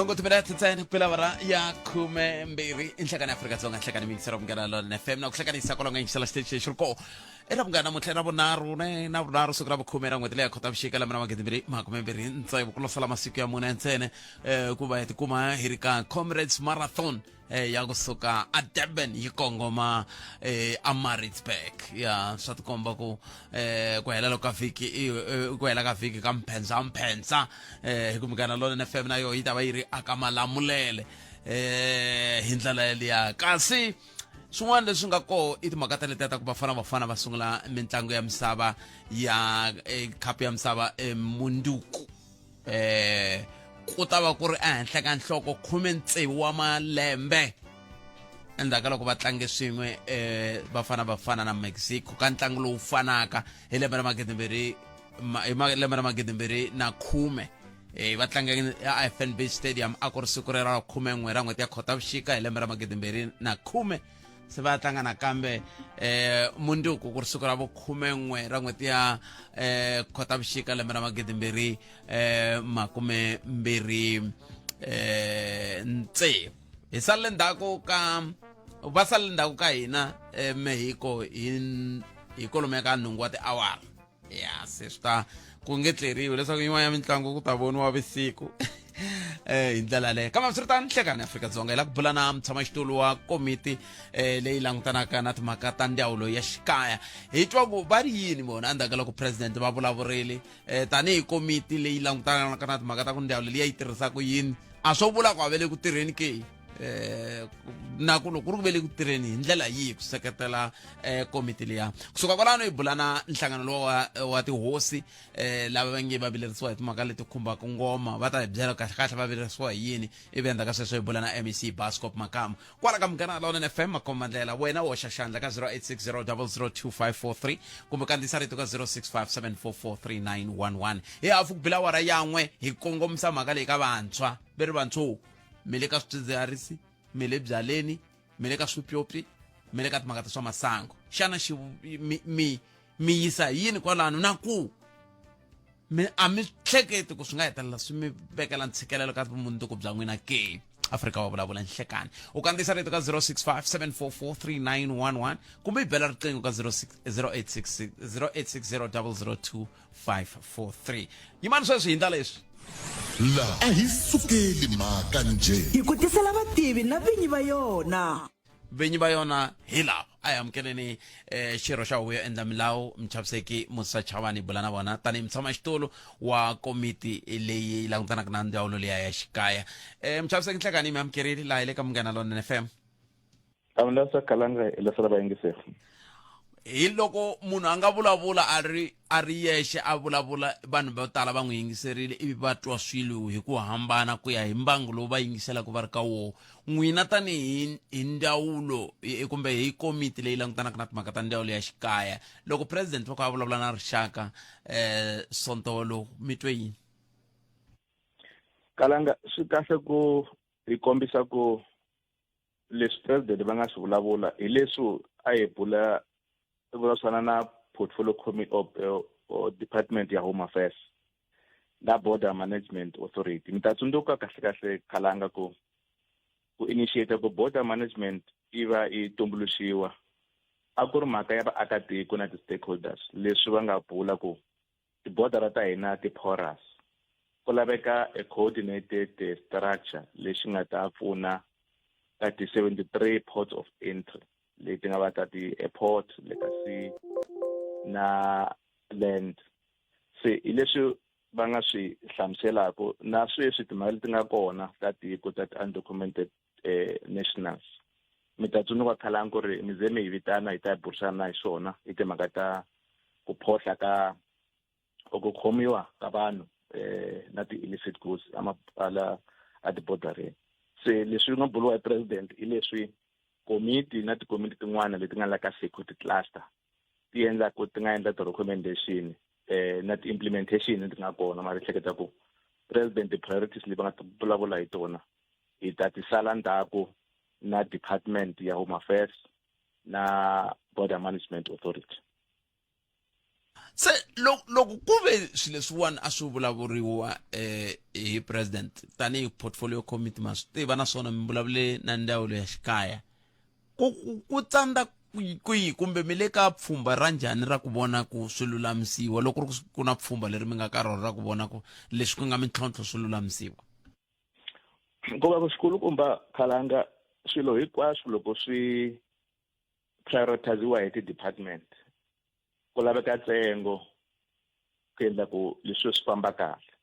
Nhungu timinete ntsena ku bela awara ya 12 i nhlekani Afrika-Dzonga, nhlekani miyingisela Munghana Lonene FM na ku hlekanisa kwalaho nga yingisela xiteji lexi ri koho i ra vunghana namuntlha i ra vunharhu ne na vunharhu, siku ra vukhume ra n'hweti leya Khotavuxika, lembe ra 2026. Ku lo sala masiku ya mune ntsena ku va hi tikuma hi ri ka Comrades Marathon ya kusuka a Durban yi kongoma a Maritzburg. Ya swa tikomba ku ku hela ka vhiki, ku hela ka vhiki ka mphensa mphensa, hi ku Munghana Lonene FM na yo yi ta va yi ri aka Malamulele hi ndlela yeliya. Kasi swin'wana leswi nga koho i timhaka ta letiya ta ku Bafana Bafana va sungula mitlangu ya misava ya khapu ya misava munduku, ku ta va ku ri ehenhla ka nhloko 16 wa malembe endzhaku ka loko va tlange swin'we Bafana Bafana na Mexico ka ntlangu lowu fanaka hi lembe ra 2000, hi lembe ra 2010. Va tlange a FNB Stadium, a ku ri siku rero ra 11 ra n'hweti ya Khotavuxika hi lembe ra 2010. Se va tlanga nakambe munduku, ku ri siku ra vukhumen'we ra n'hweti ya Khotavuxika, lembe ra magidimbirhi makume mbirhi tsevu. Hi salele ndzhaku ka va salele ndzhaku ka hina Mexico hi kolomo ya ka nhungu wa tiawara. Ya se swi ta ku nge tleriwi leswaku yin'wana ya mitlangu ku ta voniwa vusiku hi ndlela yaleyo. Kambe swi ri tano, nhlekani Afrika-Dzonga, hi la ku bula na mutshamaxitulu wa komiti leyi langutanaka na timhaka ta ndzawulo ya xikaya, hi twa ku va ri yini vona endzhaku ka loko president va vulavurile. Tanihi komiti leyi langutanaka na timhaka ta ku ndzawulo liya yi tirhisaka yini, a swo vula ku a ve le ku tirheni ke, na ku loko ku ri ku ve le ku tirheni hi ndlela yihi ku seketela komiti liya. Kusuka kwalano hi bula na nhlangano lowa wa tihosi lava va nge va vilerisiwa hi timhaka leti khumbaka ngoma, va ta hi byela kahle kahle va vilerisiwa hi yini. Ivi endzhaku ka sweswo hi bula na MEC Bascop Makamu kwala ka Munghana Lonene FM. Makomba ndlela wena hoxa xandla ka 0860002543 kumbe kandziyisa rito ka 0657443911. Hi hafu ku bila awara yan'we, hi kongomisa mhaka leyi ka vantshwa. Ve ri vantshwa, mi le ka swidzidziharisi, mi le byaleni, mi le ka swipyopyi, mi le ka timhaka ta swa masangu, xana xi mi mi yisa hi yini kwalano, na ku mi a mi hleketi ku swi nga hetelela swi mi vekela ntshikelelo ka vumundzuku bya n'wina ke? Afrika wa vulavula nhlekani, u kandziyisa rito ka 065 744 3911 kumbe yi bela riqingho ka 0860 0860 543. Yimani sweswi hi ndla leswi. La a hi sukeli mhaka njhe. Hi ku tisela vativi na vinyi va yona. Vinyi va yona hi lava. A hi amukeleni xirho xa huvo yo endla milawu, Muchaviseki Musa Chavani, bula na vona tanihi mutshamaxitulu wa komiti leyi langutanaka na ndzawulo liya ya xikaya. Muchaviseki, nhlekani, mi amukerile laha hi le ka Munghana Lonene FM. Amulasa Kalanga lesala vayingiseri. Hi loko munhu a nga vulavula a ri yexe, a vulavula vanhu vo tala va n'wi yingiserile, ivi va twa swilo hi ku hambana ku ya hi mbangu lowu va yingiselaka va ri ka woho. N'wina tanihi hi ndzawulo kumbe hi komiti leyi langutanaka na timhaka ta ndzawulo ya xikaya, loko president va kha va vulavula na rixaka sonto lowu, mi twe yini? Kalanga, swi kahle ku hi kombisa ku leswi president va nga swi vulavula hi leswi a hi bula vulavurisana na portfolio committee or department ya Home Affairs na Border Management Authority. Mi ta tsundzuka kahle kahle, Khalanga, ku initiate ku border management yi va yi tumbuluxiwa, a ku ri mhaka ya vaakatiko na ti-stakeholders, leswi va nga bula ku tibodara ta hina ti porous, ku laveka a coordinated structure lexi nga ta pfuna ka ti-73 ports of entry leti nga va ta ti-airport, le ka sea na land. Se hi leswi va nga swi hlamuselaku na sweswi timhaka leti nga kona ta tiko ta ti-undocumented nationals. Mi ta tsundzuka, Khalangi, ku ri mi ze mi hi vitana hi ta burisana hi swona, hi timhaka ta ku phohla ka ku khomiwa ka vanhu na ti-illicit goods ala a tibodareni. Se leswi nga buriwa hi president hi leswi komiti na tikomiti tin'wana leti nga la ka security cluster ti endlaku, ti nga endla ti-recommendation na ti-implementation leti nga kona. Mara hleketa ku president priorities leyi va nga vulavula hi tona, hi ta ti sala ndzhaku na department ya Home Affairs na Border Management Authority. Se loko ku ve swilo leswiwani a swi vulavuriwa hi president tanihi portfolio committee, ma swi tiva naswona mi vulavule na ndzawulo ya xikaya, ku tsandza kwihi kumbe mi le ka pfhumba ra njhani ra ku vona ku swi lulamisiwa, loko ri ku na pfhumba leri mi nga ka rona ra ku vona ku leswi ku nga mintlhontlho swi lulamisiwa? Ku va ku xikulukumba, Khalanga, swilo hinkwaswo loko swi prioritiziwa hi ti-department, ku laveka ntsengo ku endla ku leswi swi famba kahle.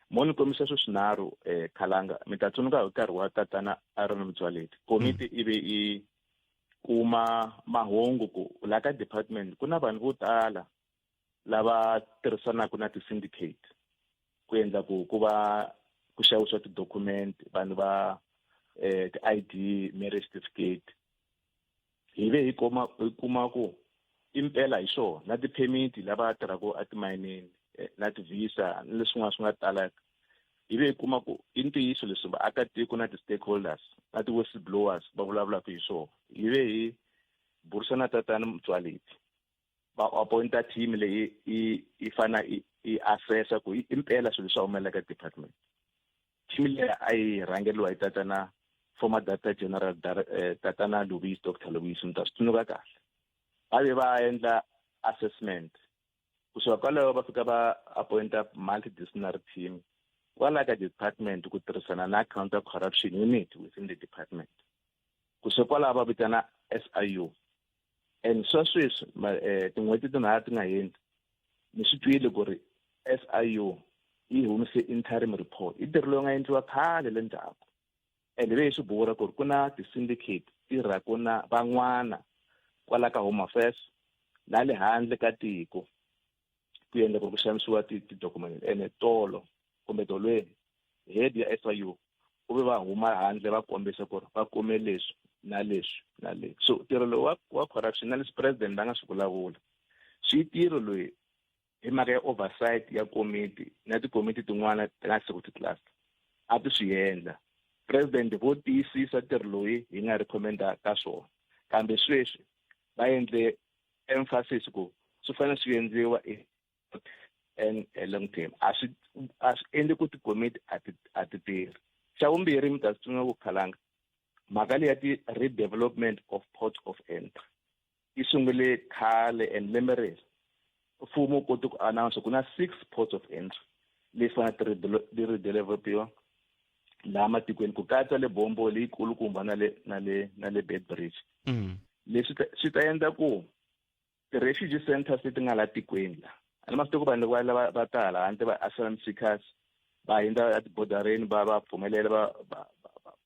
Mo ni kombisa swi swinharhu, Khalanga. Mi ta tsundzuka hi nkarhi wa tatana Aaron Motsoaledi, komiti ivi i kuma mahungu ku la ka department ku na vanhu vo tala lava tirhisanaka na ti-syndicate ku endla ku ku va ku xavisiwa ti-document, vanhu va ti-ID, marriage certificate. Hi ve hi kuma ku impela hi swona, na ti-permit lava tirhaka etimayinini, na ti-visa na leswin'wana swi nga tala. Hi ve hi kuma ku i ntiyiso leswi vaakatiko na ti-stakeholders na ti-whistleblowers va vulavulaka hi swona. Hi ve hi burisana tatana Motsoaledi, va appointa team leyi i fana i assessa ku impela swilo swa humelela ka department. Team leyi a yi rhangeriwa hi tatana former director general, tatana Louis, Dr Louis, mi ta swi tsundzuka kahle. Va ve va endla assessment. Kusuka kwalaho va fika va appointa multidisciplinary team kwala ka department ku tirhisana na counter corruption unit within the department. Kusuka kwalaho va vitana SIU. And swa sweswi, tin'hweti tinharhu ti nga hundzi, ni swi twile ku ri SIU yi humise interim report. I ntirho lowu nga endliwa khale le ndzhaku, and ve hi swi bura ku ri ku na ti-syndicate tirhaku na van'wana kwala ka Home Affairs na le handle ka tiko ku endla ku ri ku xavisiwa ti-document. Ene tolo kumbe tolweni, head ya SIU ku ve va huma handle va kombisa ku ri va kume leswi na leswi na leswi. So ntirho lowu wa corruption na leswi president va nga swi vulavula, swi ntirho loyi hi mhaka ya oversight ya komiti na tikomiti tin'wana ta nga security cluster a ti swi endla. President vo tiyisisa ntirho loyi hi nga recommenda ka swona, kambe sweswi va endle emphasis ku swi fanele swi endliwa and a long term. A swi endli ku tikomiti a ti tirhi. Xa vumbirhi, mi ta swi tsundzuka ku, Khalanga, mhaka leyi ya ti-redevelopment of port of entry yi sungule khale, and lembe reri mfumo wu kote ku announce ku na six ports of entry leyi fanele ti redevelopiwa laha matikweni, ku katsa le Bombo leyikulukumba na le Beitbridge. Leswi swi ta endla ku ti-refugee centers leti nga la tikweni la, a ni ma swi tivi ku vanhu loko va lava va ta hala handle, va asylum seekers, va hundza etibodareni, va pfumelela, va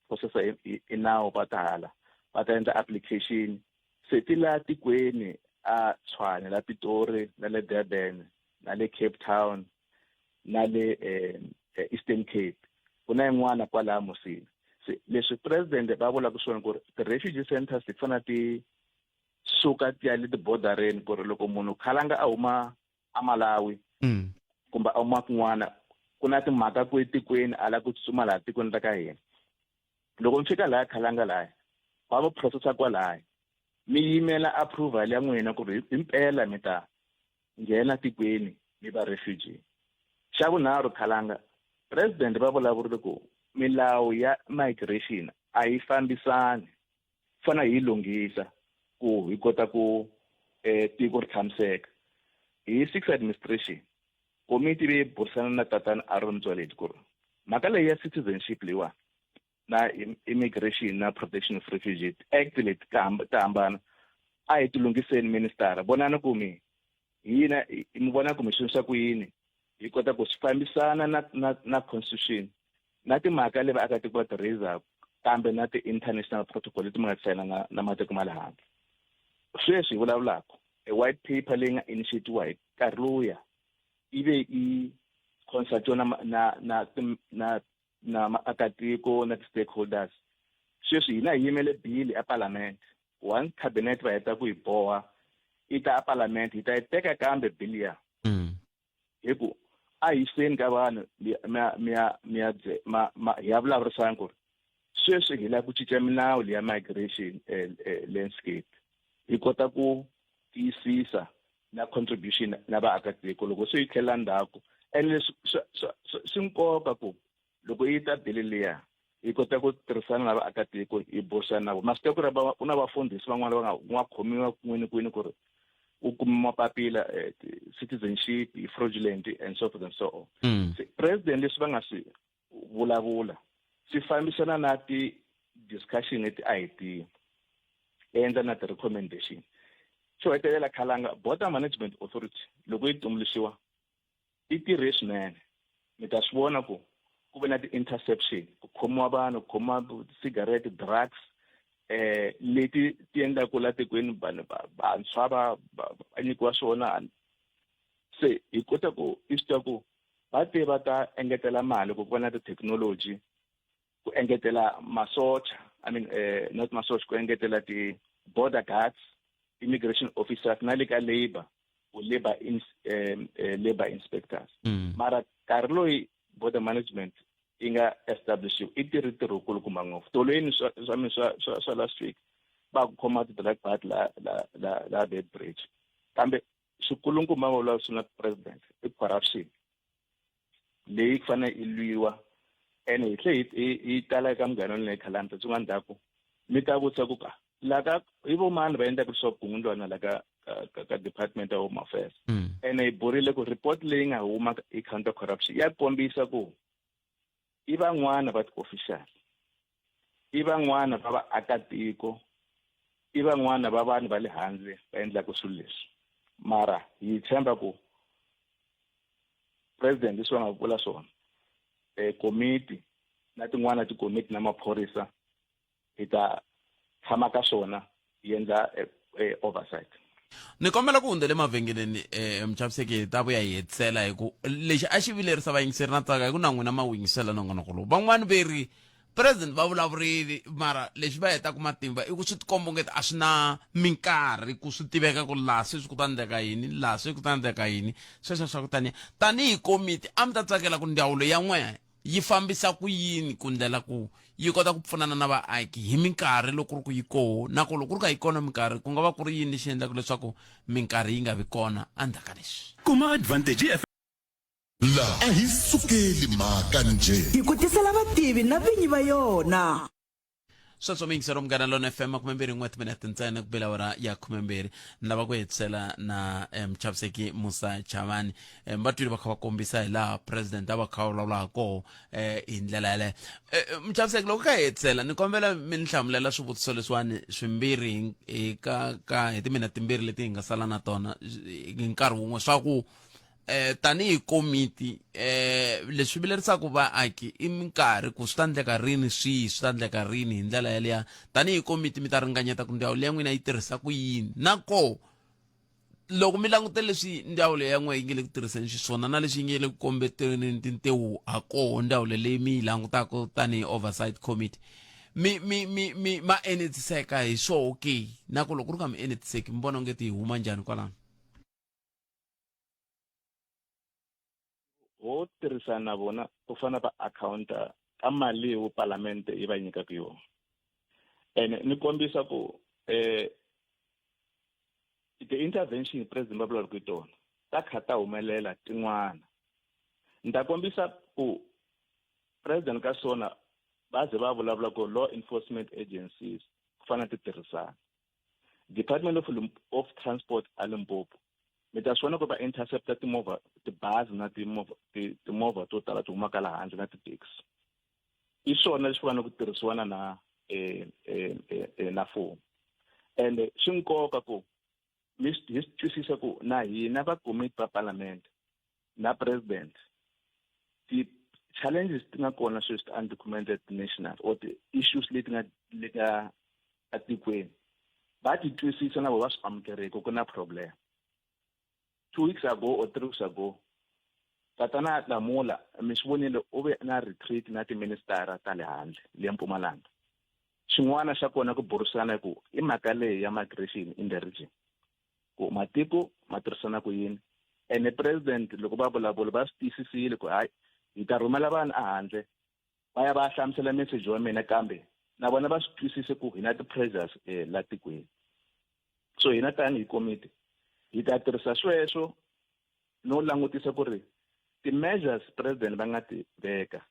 processa hi nawu, va ta hala va ta endla application. Se ti la tikweni a Tshwane, la Pitori, na le Durban, na le Cape Town, na le Eastern Cape, ku na yin'wana kwalaya Musina. Se leswi president va vulaka swona ku ri ti-refugee centers ti fanele ti suka ti ya le tibodareni, ku ri loko munhu khalanga a huma a Malawi kumbe a huma kun'wana, ku na timhaka ku etikweni, a lava ku tsutsuma laha tikweni ra ka hina, loko mi fika laya, Khalanga, laya va mi processa kwalaya, mi yimela approval ya n'wina ku ri himpela mi ta nghena tikweni mi va refugee. Xa vunharhu, Khalanga, president va vulavurile ku milawu ya migration a yi fambisani, fana hi yi lunghisa ku hi kota ku tiko ri tshamiseka. Hi six administration, komiti leyi burisana na tatana Aaron Motsoaledi ku ri mhaka leyi ya citizenship leyiwani na immigration na Protection of Refugees Act leti ta hambana, a hi ti lunghiseni. Ministara, vonani ku mi hina mi vona ku mi swi ku yini hi kota ku swi fambisana na constitution na timhaka leyi vaakatiko va ti raisaka, kambe na ti-international protocol leti mi nga ti sayina na matiko ma le handle. Sweswi hi vulavulaka, e white paper leyi nga initiatiwa hi nkarhi lowuya yi ve yi consultiwa na maakatiko na ti-stakeholders. Sweswi hina hi yimele bili epalamende. Once cabinet va heta ku yi boha, yi ta epalamende, hi ta yi teka kambe bili ya hi ku a yiseni ka vanhu mi ya hi ya vulavurisana ku ri sweswi hi lava ku cinca milawu leya migration landscape, hi kota ku tiyisisa. Na contribution na vaakatiko loko se yi tlhelela ndzhaku, and leswi swi nkoka ku loko yi ta bili liya, hi kota ku tirhisana na vaakatiko, hi burisana na vona. Ma swi tiva ku ri ku na vafundhisi van'wana va nga nga khomiwa kun'wini kwini ku ri u kuma mapapila, citizenship yi fraudulent and so forth and so on. Se president, leswi va nga swi vulavula swi fambisana na ti-discussion leti a hi ti endla na ti-recommendation. Xo hetelela, khalanga, Border Management Authority loko yi tumbuluxiwa yi tirhe swinene. Mi ta swi vona ku ku ve na ti-interception, ku khomiwa vanhu, ku khomiwa cigarette, drugs, leti ti endlaku la tikweni vanhu vantshwa va nyikiwa swona. Se hi kota ku i swi tiva ku va te va ta engetela mali ku va na tithekinoloji, ku engetela masocha, I mean, not masocha, ku engetela ti-border guards, immigration officers, na le ka labor, ku labor inspectors. Mara nkarhi loyi border management yi nga establishiwa, i tirhi ntirho wukulukumba ngopfu. Tolweni swa mi swa last week va ku khoma ti-black bat la Beitbridge, kambe xikulukumba va vula swi na president i corruption leyi ku fanele i lwiwa. Ene hi tlhe hi tala eka Munghana Lonene. Khalanga tsundzuka ndzhaku, mi ta vutisa ku ka la ka i vo mani va endlaka leswaku kungundwana la ka Department of Home Affairs. Ene hi burile ku report leyi nga huma hi counter corruption ya kombisa ku i van'wana va ti-official, i van'wana va vaakatiko, i van'wana va vanhu va le handle va endlaka swilo leswi. Mara hi tshemba ku president, leswi va nga vula swona, komiti na tin'wana tikomiti na maphorisa, hi ta tshama ka swona, hi endla oversight. Ni kombela ku hundzela emavhengeleni, muchaviseki, hi ta vuya hi hetisela hi ku lexi a xi vilerisa vayingiseri na tsaka hi ku na n'wina ma wu yingisela nongonoko lowu. Van'wani ve ri president va vulavurile, mara lexi va hetaka matimba i ku swi tikomba ongeti a swi na minkarhi ku swi tiveka ku laha sweswi ku ta endleka yini, laha sweswi ku ta endleka yini. Sweswo swa ku taniya tanihi komiti, a mi ta tsakela ku ndzawulo ya n'wehe yi fambisa ku yini ku ndlela ku yi kota ku pfunana na vaaki hi minkarhi, loko ku ri ku yi koho, na ku loko ku ri ka yi kona minkarhi, ku nga va ku ri yini lexi endlaka leswaku minkarhi yi nga vi kona endzhaku ka leswi? Kuma Advantage FM. La a hi sukeli mhaka njhe. Hi ku tisela vativi na vinyi va yona. Sweswo miyingisero Munghana Lona FM, 21 timinete ntsena ku bela awara ya 12. Ni lava ku hetisela na muchaviseki Musa Chavani. Va twile va kha va kombisa hi laha president a va kha va vulavula ha koho hi ndlela yaleyo. Muchaviseki, loko ka hetisela, ni kombela mi ni hlamulela swivutiso leswiwani swimbirhi hi ka hi timinete timbirhi leti hi nga sala na tona hi nkarhi wun'we, swa ku tanihi komiti, leswi vilerisaka vaaki i minkarhi, ku swi ta endleka rini, swihi swi ta endleka rini hi ndlela yaleya. Tanihi komiti, mi ta ringanyeta ku ndzawulo ya n'wina yi tirhisa ku yini, na koho loko mi langutele leswi ndzawulo ya n'wina yi nge le ku tirhiseni xiswona na leswi yi nge le ku kombeteleni tintewu ha koho, ndzawulo leyi mi yi langutaka tanihi oversight committee, mi ma enetiseka hi swoho ke, na ku loko ku ri ka mi enetiseki, mi vona onge ti huma njhani kwalano? Ho tirhisana na vona ku fana va accounta ka mali leyi palamente yi va nyikaka yona. Ene ni kombisa ku ti-intervention president va vulavulaka hi tona ta kha ta humelela tin'wana. Ni ta kombisa ku president ka swona va ze va vulavula ku law enforcement agencies ku fana ti tirhisana Department of Transport a Limpopo. Mi ta swi vona ku va intercepta timovha, tibazi na timovha to tala ti humaka laha handle na ti-taxi. I swona leswi fanele ku tirhisiwana na mfumo. Ende swi nkoka ku mi hi swi twisisa ku na hina vakomiti va palamende na president, ti-challenges ti nga kona sweswi, ti-undocumented national or ti-issues leti nga le ka atikweni, va ti twisisa na vo, va swi amukereki ku na problem. 2 weeks ago or 3 weeks ago, tatana Lamula, mi swi vonile, u ve na retreat na tiministara ta le handle le Mpumalanga. Xin'wana xa kona ku burisana ku i mhaka leyi ya migration in the region, ku matiko ma tirhisana ku yini. Ene president loko va vulavula, va swi tiyisisile ku hayi, hi ta rhumela vanhu ehandle va ya va hlamusela message wa mina, kambe na vona va swi twisise ku hi na ti-pressures la tikweni. So hina tanihi komiti Hi ta tirhisa sweswo no langutisa ku ri ti-measures president va nga ti veka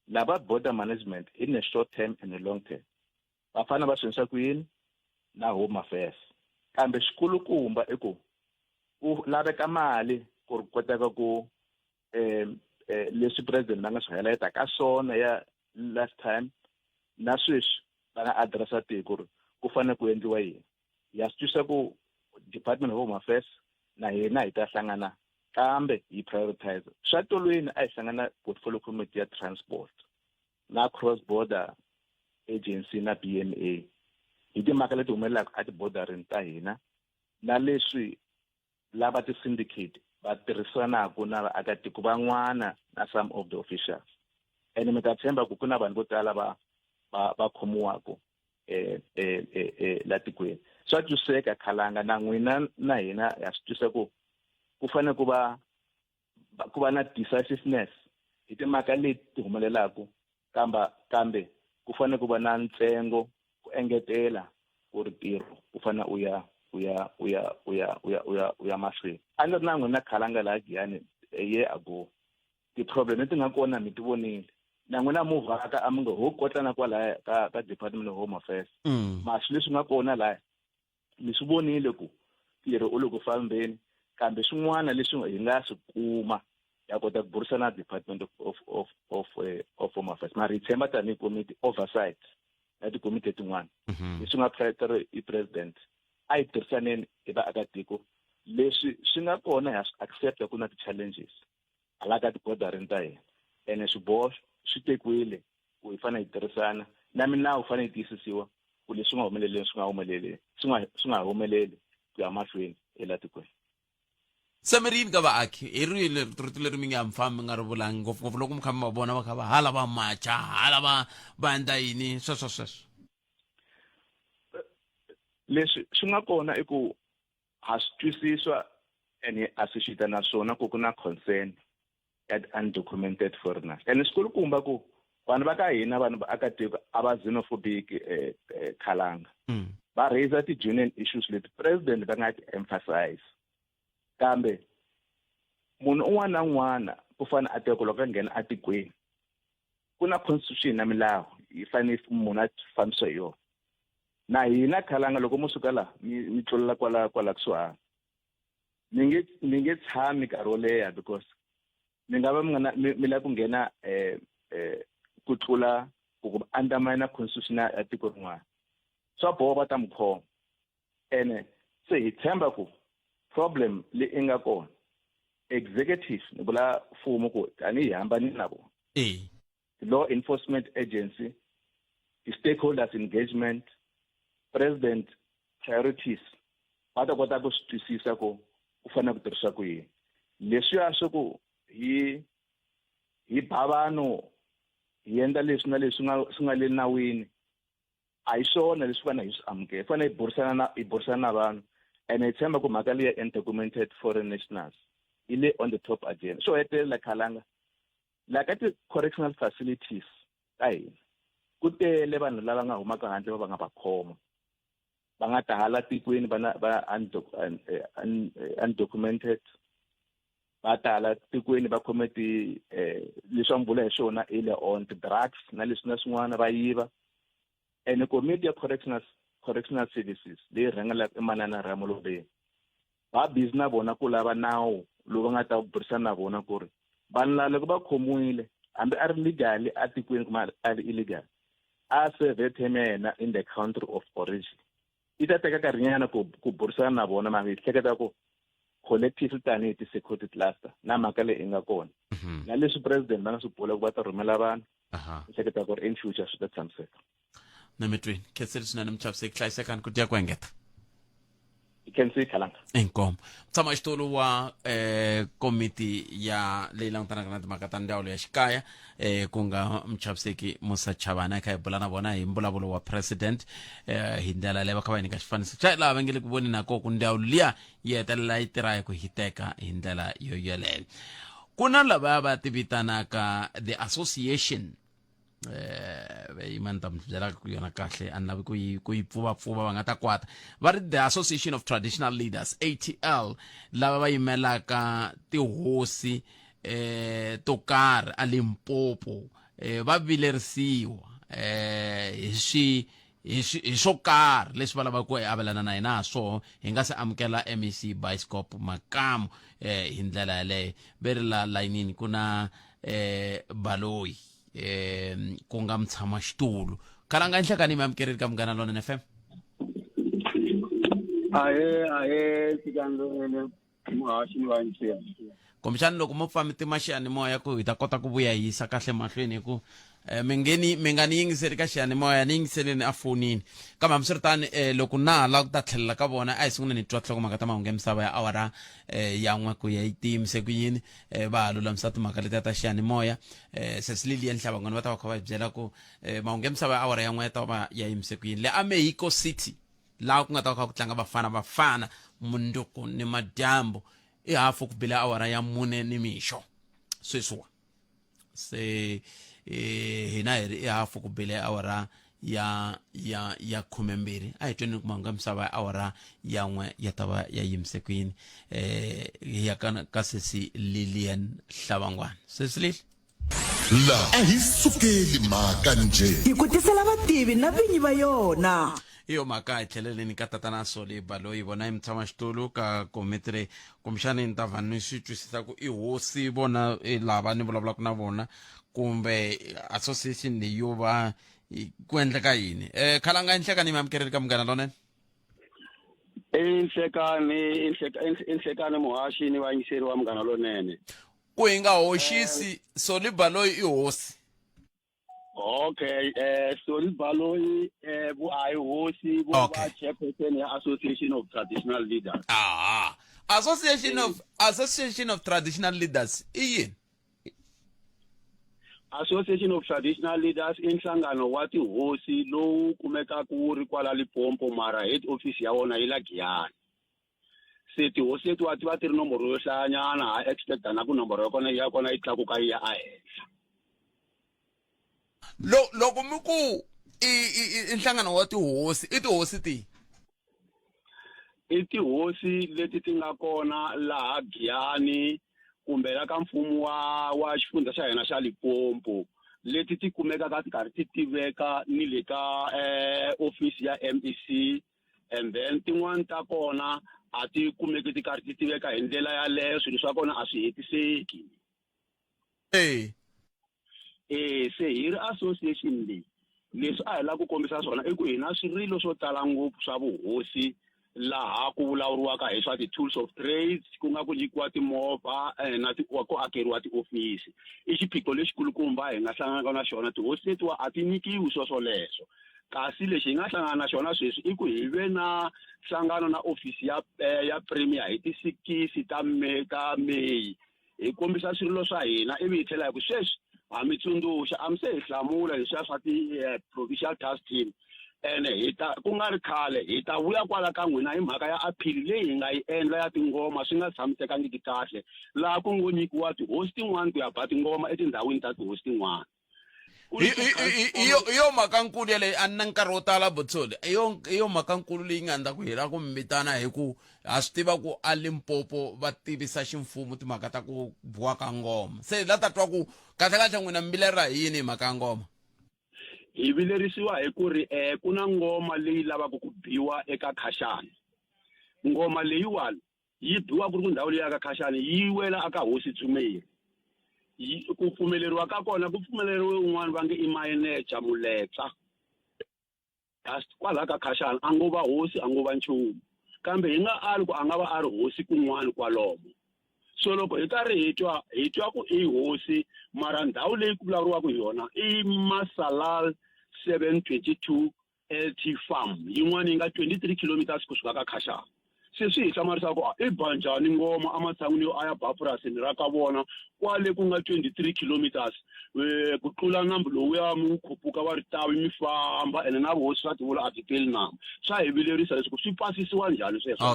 lava border management in the short term and the long term va fanele va swi endlisa ku yini na home affairs. Kambe xikulukumba i ku ku laveka mali ku ri koteka ku leswi president va nga swi highlighta ka swona ya last time na sweswi va nga addressa tiko ri ku fanele ku endliwa yini. Ya swi twisisa ku Department of Home Affairs na hina hi ta hlangana kambe hi prioritize swa tolweni. A hi hlangana portfolio committee ya transport na cross border agency na BMA hi timhaka leti humelelaka etibodarini ta hina na leswi lava ti-syndicate va tirhisanaka na vaakatiko van'wana na some of the officials. And mi ta tshemba ku ku na vanhu vo tala va khomiwaka la tikweni. Swa twisiseka, Khalanga, na n'wina na hina ha swi twisisa ku ku fanele ku va na decisiveness hi timhaka leti humelelaka, kambe ku fanele ku va na ntsengo ku engetela ku ri ntirho u fanele u ya mahlweni. A ni ri na n'wina, Khalanga, laha Giyani a year ago. Ti-problem leti nga kona mi ti vonile na n'wina, mu vhaka a mi ngo ho kotlana kwalaya ka Department of Home Affairs. Ma swilo leswi nga kona laya mi swi vonile ku ntirho u le ku fambeni, kambe swin'wana leswi hi nga swi kuma ya kota ku burisana na Department of Home Affairs. Mara hi tshemba tanihi committee oversight na tikomiti letin'wana leswi nga i president, a hi tirhisaneni hi vaakatiko. Leswi swi nga kona ha swi accepta ku na ti-challenges hala ka tibodarini ta hina, ene swiboho swi tekiwile ku hi fanele hi tirhisana na milawu fanele yi tiyisisiwa ku leswi nga humeleleni swi nga humeleli ku ya mahlweni ela tikweni. Se mi ri yini ka vaaki? Hi ri leri rito leri mi nga mi fambi mi nga ri vulangi, ngopfungopfu loko mi kha mi va vona va kha va hala va macha, hala va endla yini, sweswo sweswo? Leswi swi nga kona i ku ha swi twisiswa and hi associate na swona ku ku na concern ya undocumented foreigners, and xikulukumba ku vanhu va ka hina, vanhu va akatiko, a va xenophobic, Khalanga. Va raise ti-genuine issues leti president va nga ti emphasize, kambe munhu un'wana na un'wana ku fanele a tiva ku loko a nghena atikweni ku na constitution na milawu yi fanele munhu a fambisa hi yona. Na hina, Khalanga, loko mo suka laha mi tlulela kwala kusuhani, mi nge tshami nkarhi wo leha because mi nga va mi nga na mi lava ku nghena ku tlula ku undermine constitution ya tiko rin'wana, swa boha va ta mi khoma. Ene se hi tshemba ku problem leyi i nga kona, executive, ni vula mfumo, ku tanihi hambanile na vona, law enforcement agency, ti-stakeholders engagement, president priorities, va ta kota ku swi twisisa ku ku fanele ku tirhisa ku yini leswiya swa ku hi ba vanhu, hi endla leswi na leswi swi nga le nawini. A hi swona leswi fanele hi swi amukela. Hi fanele hi burisana na vanhu, and hi tshemba ku mhaka leya undocumented foreign nationals yi le on the top agenda. Xo hetelela, Khalanga, la ka ti-correctional facilities ta hina ku tele vanhu lava nga humaka handle, va nga va khoma, va nga ta hala tikweni, va na va undocumented, va tala tikweni, va khome ti leswi va mi vula hi swona earlier on, ti-drugs na leswi na swin'wana, va yiva. Ene komiti ya correctional services leyi rhangelaka i Manana Ramolobeni, va busy na vona ku lava nawu lowu va nga ta burisana na vona ku ri vanhu lava loko va khomiwile, hambi a ri legally atikweni kumbe a ri illegal, a serve term ya yena in the country of origin. Yi ta teka nkarhinyana ku burisana na vona, mara hi hleketa ku collective tanihi ti-security cluster na mhaka leyi i nga kona na leswi president va nga swi bula ku va ta rhumela vanhu, hi hleketa ku ri in future swi ta tshamiseka. Na mi twini. Khensile swinene, muchaviseki. Hlayisekani ku dya ku engeta. Hi khensi, Khalanga. Inkomu. Mutshama xitulu wa komiti ya leyi langutanaka na timhaka ta ndzawulo ya xikaya, ku nga muchaviseki Musa Chavana, kha hi bula na vona hi mbulavulo wa president, hi ndlela leyi va kha va hi nyika xifaniso xa laha va nge le ku voni nako ku ndzawulo liya yi hetelela yi tirha hi ku hiteka hi ndlela yo yeleyo. Ku na lava va ti vitanaka the association. Yima ni ta mi byela yona kahle, a ni lavi ku yi ku yi pfuvapfuva va nga ta kwata. Va ri the Association of Traditional Leaders, ATL, lava va yimelaka tihosi to karhi a Limpopo, va vilerisiwa hi swi hi swi hi swo karhi leswi va lavaka ku avelana na hina ha swoho hi nga se amukela MEC Bioscope Makamu. Hi ndlela yaleyo ve ri la layinini ku na Baloyi, ku nga mutshama xitulu Khalanga. Nhlekani, mi amukerile ka Munghana Lonene FM. Ahe, ahe, tshikandzelele muhaxi ni vayingiseri. Kumbexani loko mo pfa mi tima xiyanimoya ku hi ta kota ku vuya hi yisa kahle mahlweni, hi ku mi ngeni mi nga ni yingiseli ka xiyanimoya, ni yingiseleni efonini. Kambe hambiswiritano, loko na ha lava ku ta tlhelela ka vona, a hi sunguleni hi twa nhlokomhaka ta mahungu ya misava ya awara ya 1 ku ya yi tiyimise ku yini. Va ha lulamisa timhaka letiya ta xiyanimoya. Sesi Lilian Hlabangwani va ta va kha va hi byela ku mahungu ya misava ya awara ya 1 ya ta va ya yimise ku yini le a Mexico City, laha ku nga ta va kha ku tlanga Bafana Bafana munduku ni madyambu i hafu ku bile awara ya 4 ni mixo. Sweswiwa se hina hi ri i hafu ku bile awara ya 12. A hi tweni ku mahungu ya misava ya awara ya 1 ya ta va ya yimise ku yini. Hi ya ka sesi Lilian Hlavangwana. Sesi Lili. La a hi sukeli mhaka njhe. Hi ku tisela vativi na vinyi va yona. Hi yo mhaka hi tlheleleni ka tatana Soli Baloyi, vona i mutshamaxitulu ka komiti leyi. Kumbexani ni ta va ni swi twisisa ku i hosi vona lava ni vulavulaka na vona, kumbe association leyi yo va ku endleka yini. Khalanga, nhlekani, mi amukeleli ka Munghana Lonene. I nhlekani, i nhlekani muhaxi ni vayingiseri wa Munghana Lonene. Ku hi nga hoxisi, Soli Baloyi i hosi? Okay, Soli Baloyi vu a hi hosi, vo va chairperson ya Association of Traditional Leaders. Aha, Association of Traditional Leaders i yini? Association of Traditional Leaders i nhlangano wa tihosi lowu kumekaka wu ri kwala Limpopo, mara head office ya wona yi la Giyani. Se tihosi letiwa ti va ti ri nomboro yo hlayanyana, ha expecta na ku nomboro ya kona ya kona yi tlakuka yi ya ehenhla. Loko mi ku i nhlangano wa tihosi, i tihosi tihi? I tihosi leti ti nga kona laha Giyani kumbe la ka mfumo wa xifundza xa hina xa Limpopo, leti ti kumekaka ti karhi ti tiveka ni le ka office ya MEC, and then tin'wani ta kona a ti kumeki ti karhi ti tiveka hi ndlela yaleyo, swilo swa kona a swi hetiseki. Se hi ri association leyi, leswi a hi lava ku kombisa swona i ku hi na swirilo swo tala ngopfu swa vuhosi laha ku vulavuriwaka hi swa ti-tools of trades, ku nga ku nyikiwa timovha na ku akeriwa tiofisi. I xiphiqo lexikulukumba hi nga hlanganaka na xona, tihosi letiwa a ti nyikiwi swo swoleswo. Kasi lexi hi nga hlangana na xona sweswi i ku hi ve na nhlangano na ofisi ya premier hi ti-6 ta May, ta May, hi kombisa swirilo swa hina, ivi hi tlhela hi ku sweswi ha mi tsundzuxa, a mi se hi hlamula leswiya swa ti-provincial task team, ene hi ta ku nga ri khale hi ta vuya kwala ka n'wina hi mhaka ya appeal leyi hi nga yi endla ya tingoma swi nga tshamisekangiki kahle, laha ku ngo nyikiwa tihosi tin'wana ku ya ba tingoma etindhawini ta tihosi tin'wana. Hi yo mhaka nkulu yaleyo, a ni na nkarhi wo tala Botsoli. Hi yo mhaka nkulu leyi nga endla ku hi lava ku mi vitana, hi ku ha swi tiva ku a Limpopo va tivisa ximfumo timhaka ta ku biwa ka ngoma. Se la ta twa ku kahle kahle n'wina mi vilerila hi yini hi mhaka ya ngoma? Hi vilerisiwa hi ku ri ku na ngoma leyi lavaka ku biwa eka Khashani. Ngoma leyiwani yi biwa ku ri ku ndhawu leyi ya ka Khashani yi wela aka hosi Dzumeri. Ku pfumeleriwa ka kona ku pfumeleriwe un'wana va nge i mayeneja Muletsa. Kasi kwalaha ka Khashani a ngo va hosi, a ngo va nchumu, kambe hi nga ali ku a nga va a ri hosi kun'wana kwalomo. So loko hi karhi hi twa, hi twa ku i hosi, mara ndhawu leyi ku vulavuriwaka hi yona i Masalal 722 LT Farm, yin'wana yi nga 23 kilometers kusuka ka Khashani. Se swi hi hlamarisa ku i ba njhani ngoma ematshan'wini yo a ya ba purasini ra ka vona kwale ku nga 23 kilometers, ku tlula nambu lowuya mi wu khupuka wa Ritavi mi famba, ene na vuhosi swa tivula a byi peli nambu. Swa hi vilerisa leswaku swi pasisiwa njhani sweswo.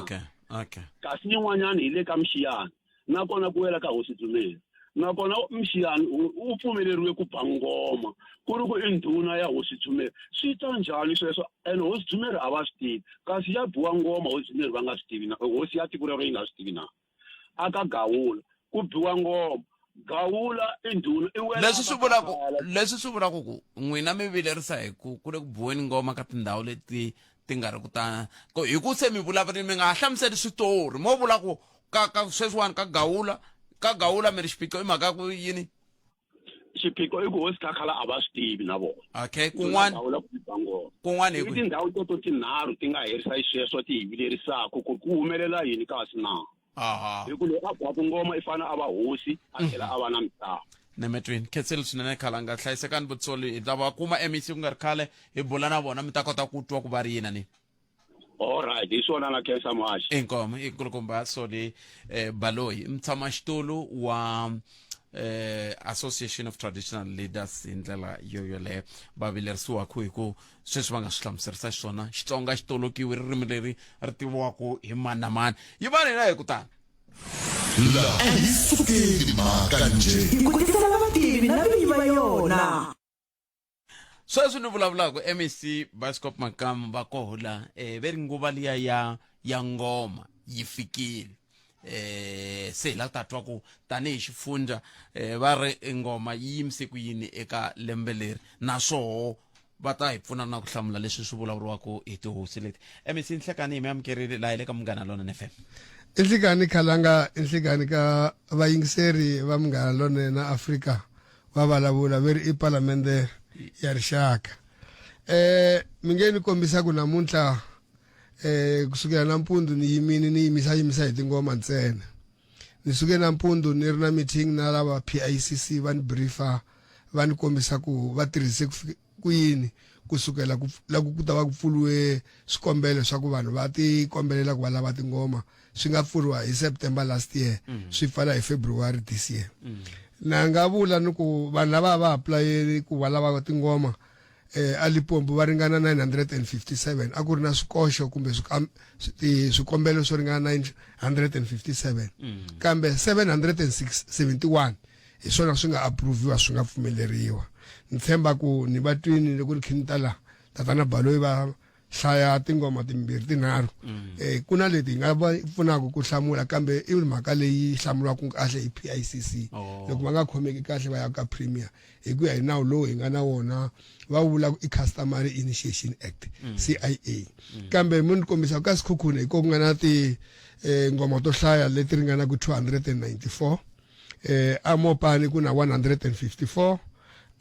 Okay. Kasi yin'wanyana hi le ka Mxiyana, nakona ku wela ka hosi Dzumeri. Nakona Mxiyani u pfumeleriwe ku ba ngoma ku ri ku i ndhuna ya hosi Dzumeri. Swi ta njhani sweswo? And hosi Dzumeri a va swi tivi. Kasi ya biwa ngoma hosi Dzumeri va nga swi tivi na? Hosi ya tiko rero yi nga swi tivi na? A ka Gawula ku biwa ngoma. Gawula i ndhuna i wela Leswi swi vulaka leswi swi vulaka ku n'wina mi vilerisa hi ku ku le ku biweni ngoma ka tindhawu leti ti nga ri ku ta hi ku se mi vulavuri mi nga ha hlamuseli switori mo vula ku ka ka sweswiwani ka gawula ka gawula mi ri xiphiqo i mhaka ku yini xiphiqo i ku hosi khakhala a va swi tivi na vona okay kun'wana gawula ku biba ngoma kun'wana hi i tindhawu teto tinharhu ti nga herisa xisweswo ti hi vilerisaka ku ku humelela yini kasi na aha hi ku loyi a baku ngoma i fanele a va hosi a tlhela a va na misava nemetweni khenseli swinene khalanga hlayisekani vutsoli hi ta va kuma mec ku nga ri khale hi bula na vona mi ta kota ku twa ku va ri yini ni Alright, hi swona na khensa muhaxi. Inkomo inkulukumba Soli eh, Baloyi mtshamaxitulu wa eh, Association of Traditional Leaders hi ndlela yo yoleyo va vilerisiwaka hi ku sweswi va nga swi hlamuserisa xiswona Xitsonga xi tolokiwe ririmi leri ri tiviwaka hi mani na mani yi va hina hi kutani La a yi sukeli mhaka njhe. Hi ku tisela vativi na vinyi va yona. Sweswi ni vulavulaka mec Bioscope Makamu va koho la eh, ve ri nguva liya ya ya ngoma yi fikile eh se hi la ta twa ku tanihi xifundza eh, va ri ngoma yi yimise ku yini eka lembe leri naswoho va ta hi pfuna na ku hlamula leswi swi vulavuriwaka hi tihosi leti mec Nhlekani hi mi amukerile laha hi le ka Munghana Lonene FM. I nhlikani Khalanga, i nhlikani ka vayingiseri va Munghana Lonene Afrika va vulavula ve ri i palamende ya rixaka eh mi nge ni kombisa ku namuntlha eh kusukela nampundzu ni yimini ni yimisa yimisa hi tingoma ntsena ni suke nampundzu ni ri na meeting na lava PICC va ni briefer va ni kombisa ku va tirhise ku ku yini kusukela ku loko ku ta va ku pfuriwe swikombelo swa ku vanhu va ti kombelela ku va lava tingoma swi nga pfuriwa hi September last year mm. swi pfala hi February this year mm. na nga vula ni ku vanhu lava va aplayeli ku va lava tingoma eh a Limpopo va ringana 957 a ku ri na swikoxo kumbe swikombelo swo ringana 957 mm. kambe 771 hi swona swi nga approviwa swi nga pfumeleriwa ni tshemba ku ni va twini loko ri khinta la tatana Baloyi va hlaya tingoma timbirhi tinharhu mm. eh ku na leti nga va pfunaka ku hlamula kambe i mhaka leyi hlamuriwaka kahle hi PICC oh. Loko va nga khomeki kahle va ya ka premier hi ku ya hi nawu lowu hi nga na wona va vula i Customary Initiation Act mm. CIA mm. Kambe mo ni kombisa ka Sikhukhune hi ko ku nga na ti eh, ngoma to hlaya leti ringanaka 294 eh a Mopani ku na 154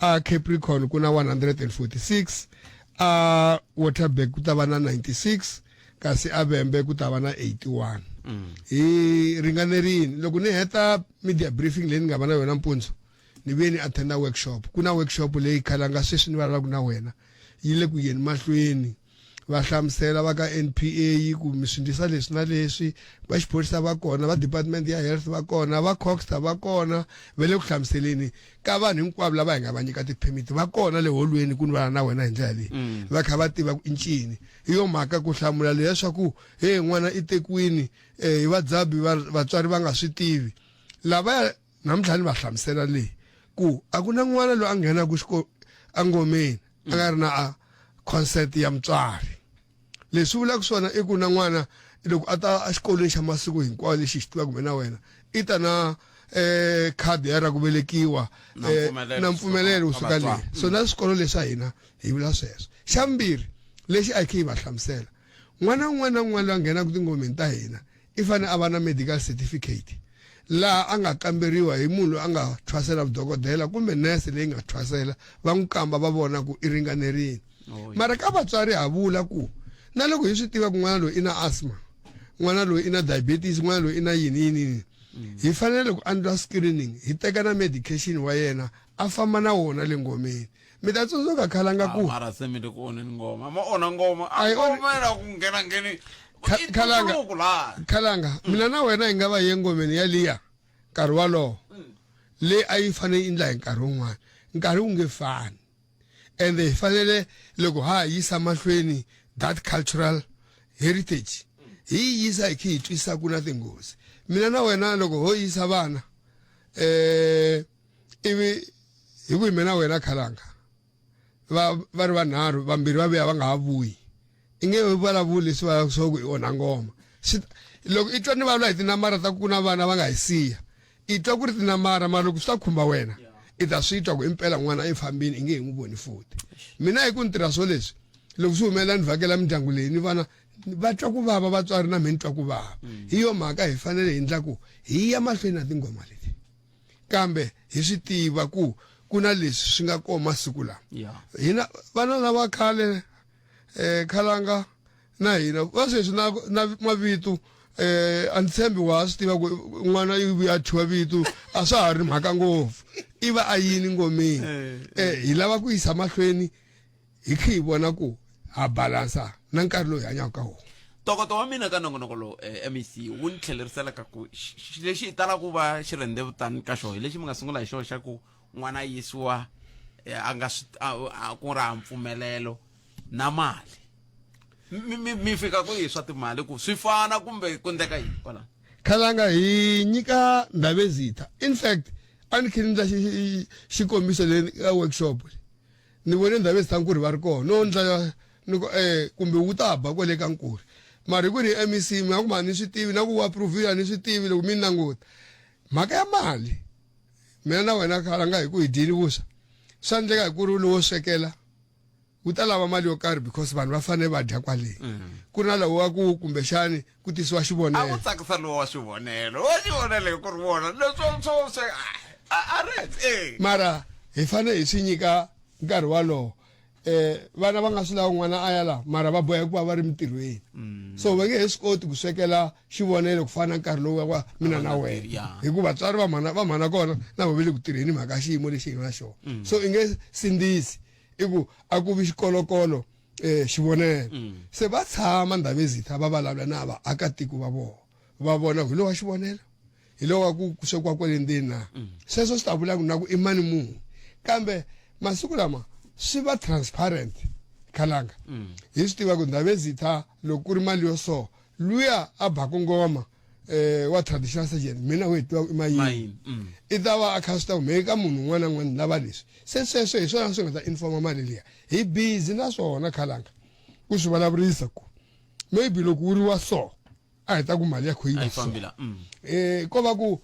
a Capricorn ku na 146 a Waterberg ku ta va na 96 kasi a Vhembe ku ta va na 81 mm. Hi ringanerini loko ni heta media briefing leyi ni nga va na yona mpundzu ni vuye ni attenda workshop ku na workshop leyi khalanga sweswi ni vulavulaka na wena yi le ku yeni mahlweni va hlamusela va ka NPA ku mi swi ndlisa leswi na leswi va xiphorisa va kona va department ya health va kona va coxta va kona va le ku hlamuseleni ka vanhu hinkwavo lava hi nga va nyika ti-permit va kona le holweni ku ni vana na wena hi ndlela leyi mm. Va kha va tiva ku i ncini hi yo mhaka ku hlamula leswaku he n'wana i tekiwini um hi vadzabi vatswari va nga swi tivi lavaya namuntlha ni va hlamusela leyi ku a ku na n'wana loyi a nghenaka xikolo engomeni a nga ri na a concert ya mutswari leswi vulaka swona i ku na n'wana loko a ta exikolweni xa masiku hinkwawo lexi xi tivaka kumbe na wena i ta na eh khadi ya ra ku velekiwa na mpfumelelo wu suka le so na swikolo leswa hina hi vula sweswo xa vumbirhi lexi a hi khe hi va hlamusela n'wana un'wana na un'wana loyi a nghenaka tingomeni ta hina i fanele a va na medical certificate laha a nga kamberiwa hi munhu loyi a nga thwasela vudokodela kumbe nurse leyi nga thwasela va n'wi kamba va vona ku i ringanerile oh, mara ka vatswari ha vula ku na loko hi swi tiva ku n'wana loyi i na asthma n'wana loyi i na diabetes n'wana loyi i na yini yini yini mm. Hi fanele ku endla screening hi teka na medication wa yena a famba na wona le ngomeni mi ta tsundzuka khalanga ku mara se mi le ku onheni ngoma ma onha ngoma a ngomela ku nghena ngheni khalanga khalanga mina na wena hi nga va ye ngomeni ya liya nkarhi walowo mm. Leyi a yi fanele yi endla hi nkarhi wun'wana nkarhi wu nge fani ende hi fanele loko ha ha yisa mahlweni that cultural heritage hi yi yisa hi khe hi twisisa ku na tinghozi mina na wena loko ho yisa vana eh Ivi hi ku hi mina wena khalanga va va ri vanharhu vambirhi va vuya va nga ha vuyi i nge vulavuli leswi va swa ku i onha ngoma loko i twa ni vulavula hi tinambara ta ku na vana va nga hi siya i twa ku ri tinambara mara loko swi ta khumba wena i ta swi twa ku impela n'wana i fambini i nge he n'wi voni futhi mina hi ku ni tirha swo leswi loko swi humelela ni vhakela mindyangu leyi ni vana va twa ku vava vatswari na mina ni twa ku vava mm. hi yo mhaka hi fanele hi ndla ku hi ya mahlweni na tingoma leti kambe hi swi tiva ku ku na leswi swi nga kona masiku lawa hina vana lava khale eh khalanga na hina va sweswi na na mavito eh a ni tshembi wa swi tiva ku n'wana i vuya thyiwa vito a swa ha ri mhaka ngopfu i va a yini ngomeni eh, eh hi lava ku yisa mahlweni hi khe hi vona ku ha balansa na nkarhi lowu hi hanyaka ka wona ntokoto wa mina ka nongonoko lowu eh, mec wu ni tlhelerisela ka ku lexi hi talaka ku va xirhendzevutani ka xona hi lexi mi nga sungula hi xona xa ku n'wana a yisiwa eh, a nga swi ku ri ha mpfumelelo na mali mi mi mi fika ku yi swa timali ku swi fana kumbe ku ndleka yini kwalano khalanga hi nyika ndhavezitha in fact a ni khe ni ndla xikombiso le ka workshop ni vone ndhavezitha nkuri va ri kona no ndla ni ku eh kumbe wu ta ba kwale ka nkuri mara hi ku ri MEC mi nga ku ma ni swi tivi na ku wu approve a ni swi tivi loko mi ni languta mhaka ya mali mina na wena khalanga hi ku hi dyini vuswa swa endleka hi ku ri lowo swekela wu ta lava mali yo karhi because vanhu va fanele va dya kwale mm. ku ri na lowo wa ku kumbexani ku tisiwa xivonelo a ku tsakisa lowo wa xivonelo wa xivonelo hi ku ri vona leswo swo swe a ri eh. mara hi fanele hi swi nyika nkarhi walowo eh vana va nga swi lava n'wana a ya la mara va boheka ku va va ri mintirhweni mm. so va nge he swi koti ku swekela xivonelo ku fana na nkarhi lowu wa mina na wena hikuva vatswari va mhana va mhana kona na vo ve le ku tirheni mhaka xiyimo lexi hi nga na xona mm. so i nge sindzisi i ku a ku vi xikolokolo eh xivonelo mm. se va tshama ndhavezitha va vulavula na vaakatiko va vona va vona hi lowa xivonelo hi lowa ku ku swekiwa kwale ndzeni na mm. sweswo swi ta vula ku na ku i mani munhu kambe masiku lama swi va transparent khalanga mm. hi swi tiva ku ndhavezitha loko ku ri mali yo so luya a baku ngoma eh wa traditional surgeon mina we tiva i mayini mm. i ta va a kha swi ta ku mhe ka munhu un'wana na un'wana lava leswi se sweswo hi swona swi nga ta informa mali liya hi busy na swona khalanga ku swi vulavurisa ku maybe loko wu ri wa so a hi ta ku mali ya kho yi va so mm. eh ko va ku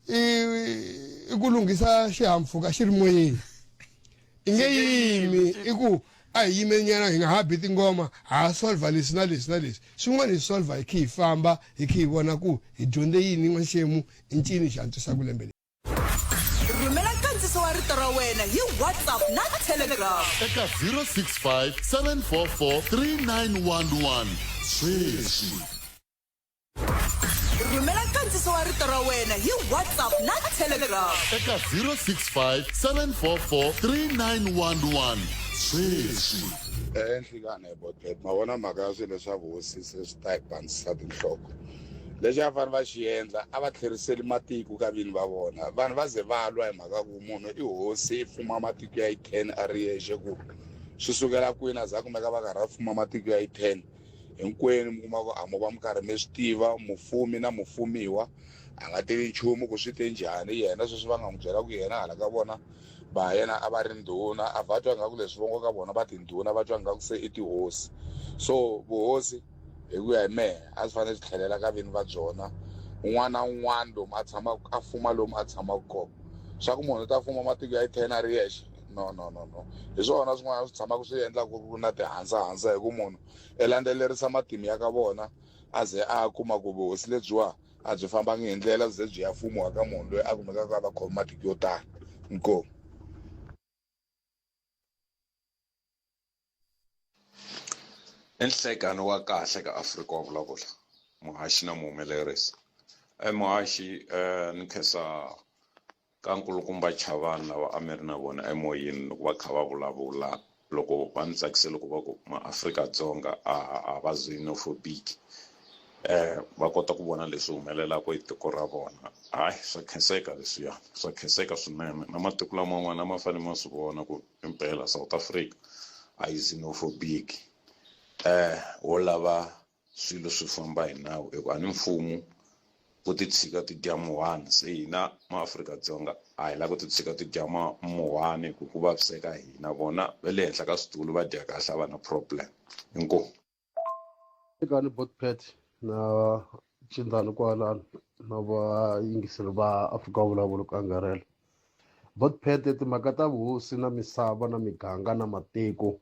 i ku lunghisa xihahampfhuka xi ri moyeni i nge yimi i ku a hi yimenyana hi nga ha bi tingoma ha solva leswi na leswi na leswi swin'wana hi solva hi khe hi famba hi khe hi vona ku hi dyondze yini n'waxemu i ncini xi antswisaka lembe leri rhumela nkandziso wa rito ra wena hi whatsapp na telegram eka 065 744 3911 sweswi rhumela nkandziso wa rito ra wena hi whatsapp na telegram eka 065 744 3911 sweswi Enhlikani Botbet ma vona mhaka ya swilo swa vuhosi se swi ta hi pandzisa tinhloko lexi a fanele va xi endla a va tlheriseli matiko ka vini va vona vanhu va ze va lwa hi mhaka ku munhu i hosi i fuma matiko ya yi 10 a ri yexe ku swi sukela kwini a za a kumeka va karhi va fuma matiko ya yi 10 hinkwenu mi kuma ku a mo va mi karhi mi swi tiva mufumi na mufumiwa a nga tivi nchumu ku swi te njhani yena sweswi va nga n'wi byela ku yena hala ka vona va yena a va ri ndhuna a va twa ngaku leswi vongo ka vona va tindhuna va twa ngaku se i tihosi so vuhosi hi ku ya hi mehe a swi fanele swi tlhelela ka vini va byona un'wana na un'wana lomu a tshamaka a fuma lomu a tshamaka kona swa ku munhu u ta fuma matiko ya yi 10 a ri yexe no no no no hi swona swin'wana swi tshamaka swi endla ku ri na tihansahansa hi ku munhu i landzelerisa matimu ya ka vona a ze a kuma ku vuhosi lebyiwa a byi fambangi hi ndlela byi ze byi ya fumiwa ka munhu loyi a kumekaka a va khome matiko yo tala inkomu I nhlekani wa kahle ka Afrika wa vulavula muhaxi na muhumelerisi e muhaxi ni khensa ka nkulukumba Chavani lava a mi ri na vona emoyeni loko va kha va vulavula loko va ni tsakise loko va ku maAfrika-Dzonga a a va xenophobic va kota ku vona leswi humelelaka hi tiko ra vona hayi swa khenseka leswiya swa khenseka swinene na matiko laman'wana a ma fanele ma swi vona ku impela South Africa a yi xenophobic wo lava swilo swi famba hi nawu hi ku a ni mfumo. Vo ti tshika ti dya muhwani se hina maAfrika-Dzonga a hi lavi ku ti tshika ti dya muhwani hi ku ku vaviseka hina vona va le henhla ka switulu va dya kahle a va na problem inkomu. Nhlikani Botpet na Cindani kwalano na vayingiseri va Afrika Vulavula ku angarhela. Botpet timhaka ta vuhosi na misava na miganga na matiko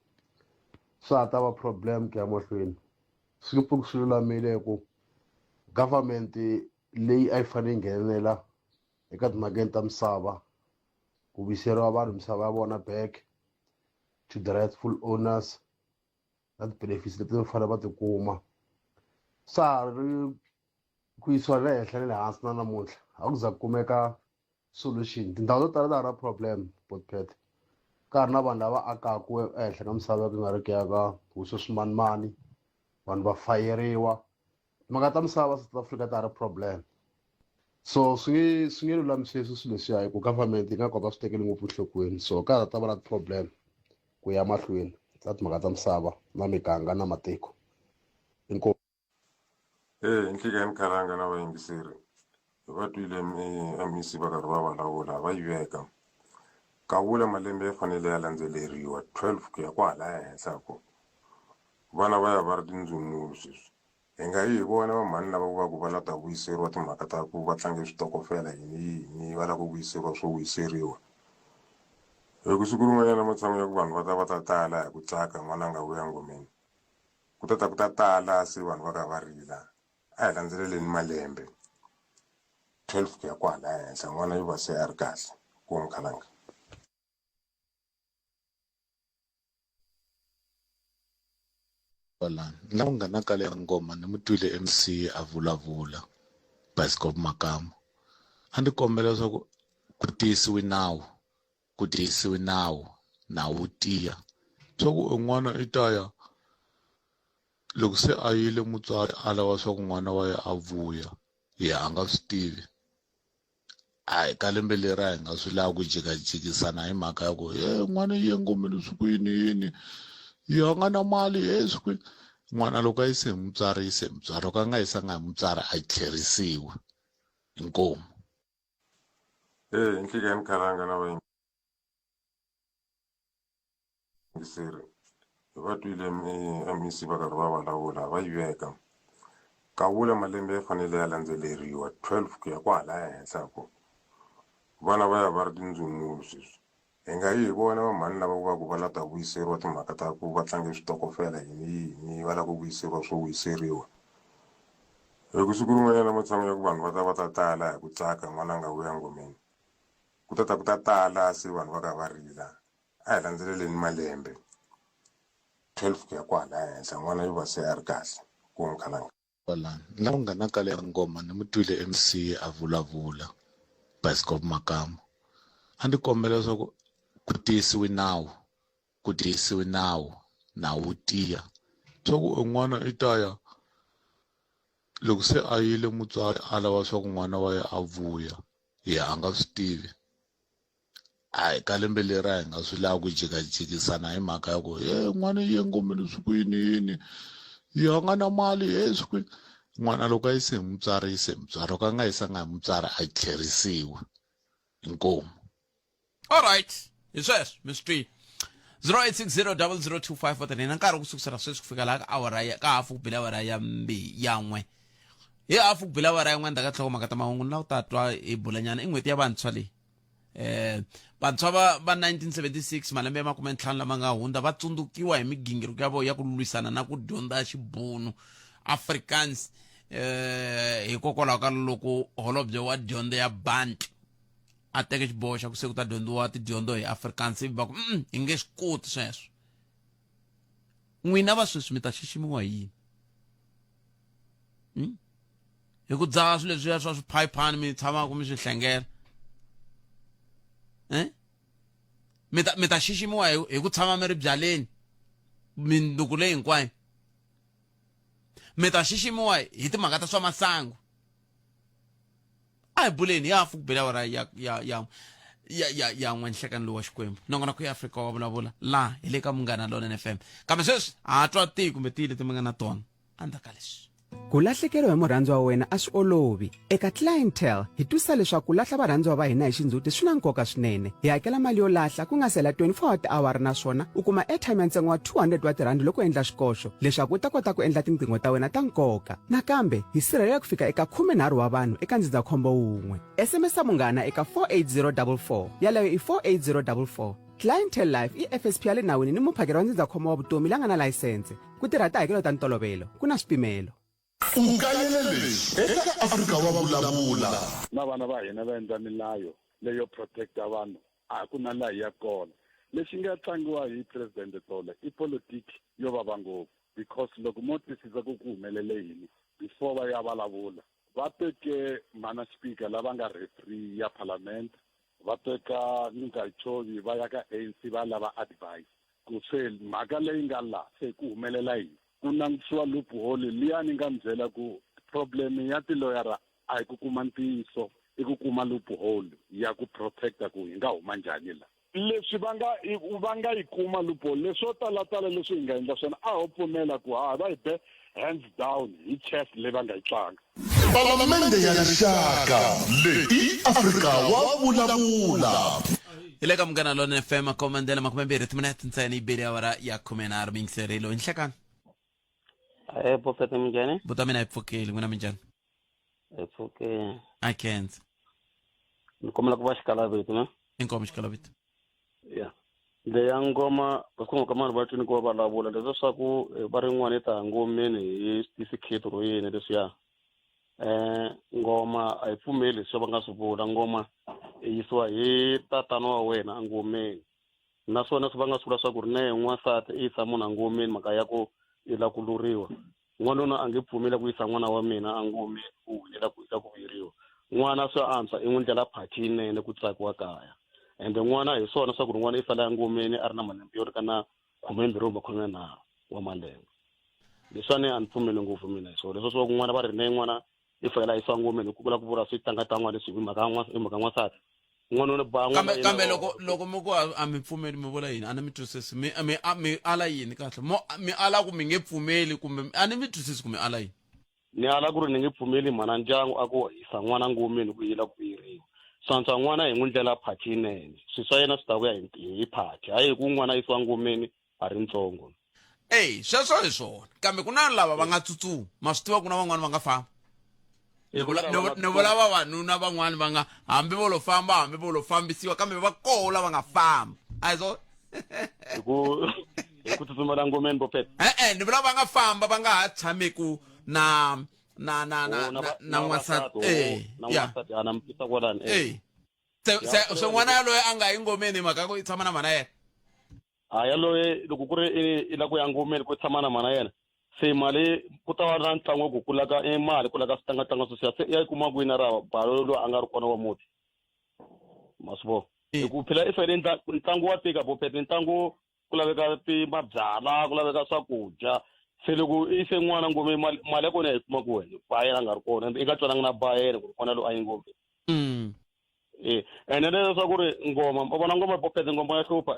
swa ha ta va problem ku ya mahlweni. Swi nge pfuki swi lulamile hi ku government leyi a yi fanele yi nghenelela eka timhakeni ta misava ku vuyiseriwa vanhu misava ya vona back to the rightful owners na ti-benefits leti va fanele va ti kuma swa ha ri ku yisiwa le henhla na le hansi na namuntlha a ku za ku kumeka solution tindhawu to tala ta ha ri na problem botpet ka ha ri na vanhu lava akaku ehenhla ka misava ku nga ri ki ya ka hosi swimanimani vanhu va fayeriwa timhaka ta misava South Africa ta ha ri problem so swi nge swi nge lulamiseki swilo leswiya hi ku government yi nga kota swi tekeli ngopfu enhlokweni so ka ha ta va na ti-problem ku ya mahlweni ta timhaka ta misava na miganga na matiko inkomu Eyi nhlikani khalanga na vayingiseri hi va twile MEC va karhi va vulavula va yi veka kavula malembe ya fanele ya landzeleriwa 12 ku ya kwahala henhla ku vana va ya va ri tindzumulo sweswi hi nga yi hi vona vamhani lava va ku va la ta vuyiseriwa timhaka ta ku va tlange switokofela yini yini va lava ku vuyiseriwa swo vuyiseriwa hi ku siku rin'wanyana matshan'wini ya ku vanhu va ta va ta tala hi ku tsaka n'wana a nga vuya ngomeni ku ta ta ku ta tala se vanhu va ka va rila a hi landzeleleni malembe 12 ku ya kwala henhla n'wana yi va se a ri kahle ku mkhalanga Kwalano la ku nga na kale ya ngoma ni mu twile MC a vulavula Bioscope Makamu a ndzi kombela leswaku ku tiyisiwi nawu ku tiyisiwi nawu nawu wu tiya swa ku un'wana i ta ya loko se a yile mutswari a lava swa ku n'wana wa yena a vuya yena a nga swi tivi a hi ka lembe leri a hi nga swi lavi ku jikajikisana hi mhaka ya ku he n'wana yi ye ngomeni swi ku yini yini yi a nga na mali he swi ku n'wana loko a yise hi mutswari yise hi mutswari loko a nga yisanga hi mutswari a tlherisiwi inkomu Eyi nhlikani khalanga na vayingiseri hi va twile MEC va karhi va vulavula va yi veka kavula malembe ya fanele ya landzeleriwa 12 ku ya kwahala henhla ku vana va ya va ri tindzumulo sweswi hi nga yi hi vona vamhani lava va ku va la ta vuyiseriwa timhaka ta ku va tlange switokofela yini yini va lava ku vuyiseriwa swo vuyiseriwa hi ku siku rin'wanyana matshan'wini ya ku vanhu va ta va ta tala hi ku tsaka n'wana a nga vuya ngomeni ku ta ta ku ta tala se vanhu va ka va rila a hi landzeleleni malembe 12 ku ya kwala henhla n'wana yi va se a ri kahle ku mkhalanga Kwalano la ku nga na kale ya ngoma ni mu twile MC a vulavula Bioscope Makamu a ndzi kombela leswaku ku tiyisiwi nawu ku tiyisiwi nawu nawu wu tiya swa ku un'wana i ta ya loko se a yile mutswari a lava swa ku n'wana wa yena a vuya yena a nga swi tivi a hi ka lembe leri a hi nga swi lavi ku jikajikisana hi mhaka ya ku he n'wana yi ye ngomeni swi ku yini yini yi a nga na mali he swi ku n'wana loko a yise hi mutswari yise hi mutswari loko a nga yisanga hi mutswari a tlherisiwi inkomu alright hi sweswo mi swi twile 0860002543 na nkarhi ku sukusela sweswi ku fika laha ka awara ya ka hafu ku bile awara ya mbi ya n'we hi hafu ku bile awara ya n'we ndzhaku ka tlhoko ta mahungu ni la ku ta twa hi bulanyana i n'hweti ya vantshwa leyi eh vantshwa va va 1976 malembe ya makumentlhanu lama nga hundza va tsundzukiwa hi migingiriko ya vona ya ku lwisana na ku dyondza xibunu afrikaans eh hikokwalaho ka loko holobye wa dyondzo ya bantu a teke xiboho xa ku se ku ta dyondziwa tidyondzo hi afrikaans ivi va ku mm, hi nge swi koti sweswo n'wina va sweswi mi ta xiximiwa hi yini hmm? hi ku dzaha swilo leswiya swa swiphayiphani mi tshamaka mi swi hlengela eh? mi ta mi ta xiximiwa hi hi ku tshama mi ri byaleni minduku leyi hinkwayo mi ta xiximiwa hi timhaka ta swa masangu a hi buleni ya hafu ku bela awara ya ya ya ya ya ya n'we nhlekani lowu wa xikwembu nongonoko ya afrika wa vulavula laha hi le ka munghana lonene fm kambe sweswi ha twa tihi kumbe tihi leti mi nga na tona endzhaku ka leswi. Ku lahlekeriwa hi murhandziwa wa wena a swi olovi. Eka Clientele, hi twisisa leswaku ku lahla varhandziwa va hina hi xindzhuti swi na nkoka swinene. Hi hakela mali yo lahla ku nga si hela 24 wa tiawara naswona u kuma airtime ya ntsengo wa 200 wa tirhandi loko u endla xikoxo leswaku u ta kota ku endla tinqingho ta wena ta nkoka. Nakambe, hi sirhelela ku fika eka 13 wa vanhu eka ndzindzakhombo wun'we. SMS Munghana eka 48044. Yaleyo i 48044. Clientele Life i FSP ya le nawini ni muphakeri wa ndzindzakhombo wa vutomi la nga na layisense. Ku tirha tihakelo ta ntolovelo, ku na swipimelo. U kayele leswi eka Afrika wa Vulavula. Na vana va hina va endla milayo leyo protecta vanhu a ku na laha hi ya kona. Lexi nga tlangiwa hi President tolo i politiki yo vava ngopfu because loko mo twisisa ku ku humelele yini before va ya vulavula va teke mhana speaker lava nga referee ya parliament va teka Ngungayitshovi va ya ka ANC va lava advice ku se mhaka leyi nga la se ku humelela yini ku langutisiwa loophole liya ni nga mi byela ku problem ya tiloyara a hi ku kuma ntiyiso i ku kuma loophole ya ku protecta ku hi nga huma njhani la leswi va nga va nga yi kuma loophole leswo talatala leswi hi nga endla swona a ho pfumela ku ha va hi be hands down hi chess leyi va nga yi tlanga Palamende ya Rixaka leyi i Afrika wa vulavula. Hi le ka Munghana Lonene FM komandela 20 timinete ntsena yi bele awara ya 13 mingiserilo hi nhlekani. Eh, Prophet minjhani? Buta mina hi pfukile n'wina minjhani? Hi pfuke. I can't. Ni kombela ku va xikalavito ne? Inkomu xikalavito. Ya. Leya ngoma va ka mani va twini ku va vulavula leswaku va ri n'wana yi ta ngomeni hi xitifiketi ro yini leswiya. Ngoma a yi pfumeli leswi va nga swi vula ngoma yi yisiwa hi tatana wa wena engomeni naswona swi va nga swi vula swa ku ri na n'wansati i yisa munhu engomeni mhaka ya ku i la ku luriwa n'wanuna a nge pfumeli ku yisa n'wana wa mina engomeni ku ila ku ila ku vuyeriwa n'wana swa antswa i n'wi ndlela phathi yinene ku tsakiwa kaya ende n'wana hi swona swa ku ri n'wana i sala engomeni a ri na malembe yo ringana 12 kumbe 13 wa malembe leswiwani a ni pfumeli ngopfu mina hi swona leswo swa ku n'wana va ri ne n'wana i fanele a yisiwa ngomeni ku vula ku vula swi tlangatlangwa leswi hi mhaka hi mhaka n'wansati n'wanuna ba kambe kambe loko loko mi ku a mi pfumeli mi vula yini a ni mi twisisi mi mi mi ala yini kahle mo mi ala ku mi nge pfumeli kumbe a ni mi twisisi ku mi ala yini ni ala ku ri ni nge pfumeli mhana ndyangu a ku yisa n'wana ngomeni ku yila ku vuyeriwa swantswa n'wana hi n'wi ndlela phathi yinene swi swa yena swi ta vuya hi phathi hayi hi ku n'wana yisiwa ngomeni a ri ntsongo eyi sweswo hi swona kambe ku na lava va nga tsutsuma ma swi tiva ku na van'wana va nga famba ni vula vavanuna van'wana va nga hambi vo lo famba hambi vo lo fambisiwa kambe va koho lava nga famba a hi swona hi ku hi ku tsutsumela ngomeni bopet e-e ni vula va nga famba va nga ha tshameku na na na na na na n'wansati eh na n'wansati ana mi tisa kwalani eh se se se n'wana yaloye a nga yi ngomeni hi mhaka ku i tshama na mhana yena ha yaloye loko ku ri i la ku ya ngomeni ku tshama na mhana yena se mali ku ta va na ntlangu ku kula ka i mali ku laka switlangatlanga sweswiya se ya yi kuma kwini ra balo loyi a nga ri kona wa muti ma swi vona hi ku phela i fanele ntlangu wa tika bopete ntlangu ku laveka ti mabyala ku laveka swakudya se loko i se n'wana ngome mali mali ya kona ya yi kuma ku wena ba yena a nga ri kona i nga twananga na ba yena ku ri n'wana loyi a yi ngome e ene leswaku ri ngoma u vona ngoma bopete ngoma ya hlupha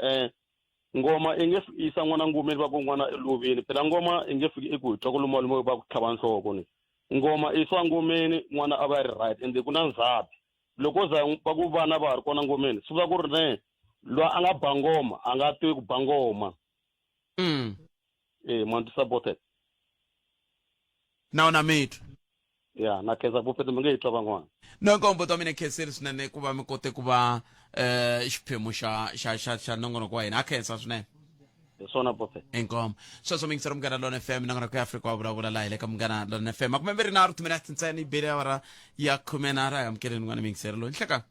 ngoma i nge yisa n'wana ngomeni va ku n'wana i lovile phela ngoma i nge fiki i ku hi twa ku lumalumiwe va ku tlhava nhloko ni ngoma i yisiwa ngomeni n'wana a va yi ri right ende ku na ndzhabi loko za va ku vana va ha ri kona ngomeni swi vula ku ri ne loyi a nga ba ngoma a nga tivi ku ba ngoma e ma supported na wona mitwa ya na khensa bopete mi nge yi twa van'wana no nkombo ta mina khenseli swinene ku va mi kote ku va eh xiphemu xa xa xa xa nongonoko wa hina a khensa swinene hi swona bopete inkomo sweswo mingisero Munghana Lona FM nongonoko ya Afrika wa vulavula laha hi le ka Munghana Lona FM 23 timinete ntsena yi bele awara ya 13 hi amukeleni n'wana mingisero loyi nhleka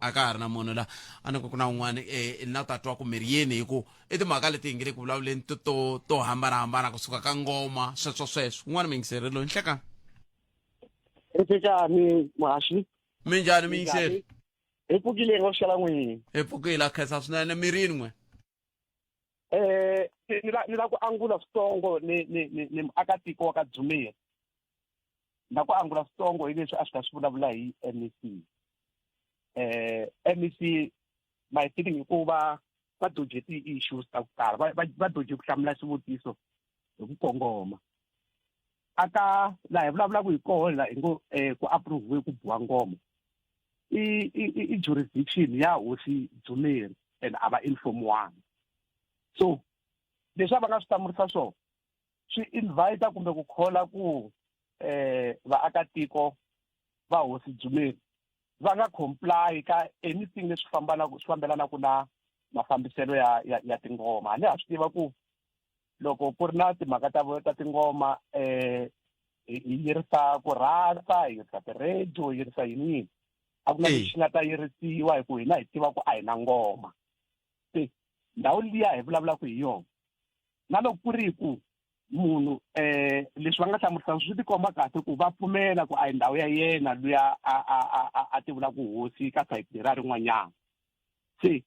a ka ha ri na munhu la a ni ku ku na un'wana um na ta twa ku miri yini hi ku i timhaka leti hi nge le ku vulavuleni to to to hambanahambana kusuka ka ngoma sweswo sweswo un'wana muyingiseri loyi nhlekani Njhani muhaxi? Minjhani muyingiseri? Hi pfukile ngo xela n'wini. Hi pfukile a khensa swinene mirini n'we. Eh ni la ni la ku angula switsongo ni ni ni ni muakatiko wa ka Dzumeri. Na ku angula switsongo hi leswi a swi ka swi vulavula hi MEC. Eh MEC my feeling i ku va va doje ti-issues ta ku tala va va va doje ku hlamula swivutiso hi ku kongoma. Aka laha hi vulavulaka hi koho la hi ngo ku approve ku biwa ngoma i i i jurisdiction ya hosi Dzumeri and a va informiwanga. So leswi a va nga swi hlamurisa swona swi invite kumbe ku khola ku vaakatiko va hosi Dzumeri va nga comply ka anything leswi fambanaka swi fambelanaka na mafambiselo ya ya, ya tingoma. Hambi ha swi tiva ku loko ku ri na timhaka ta ta tingoma hi yirisa ku rhasa, hi yirisa ti-radio, hi yirisa yini yini, a ku na lexi nga ta yirisiwa hi ku hina hi tiva ku a hi na ngoma. Se ndhawu liya hi vulavulaka hi yona, na loko ku ri ku munhu leswi va nga hlamurisa swi tikomba kahle ku va pfumela ku a hi ndhawu ya yena luya a a a a ti vula ku hosi ka sayiti leriya rin'wanyana. Se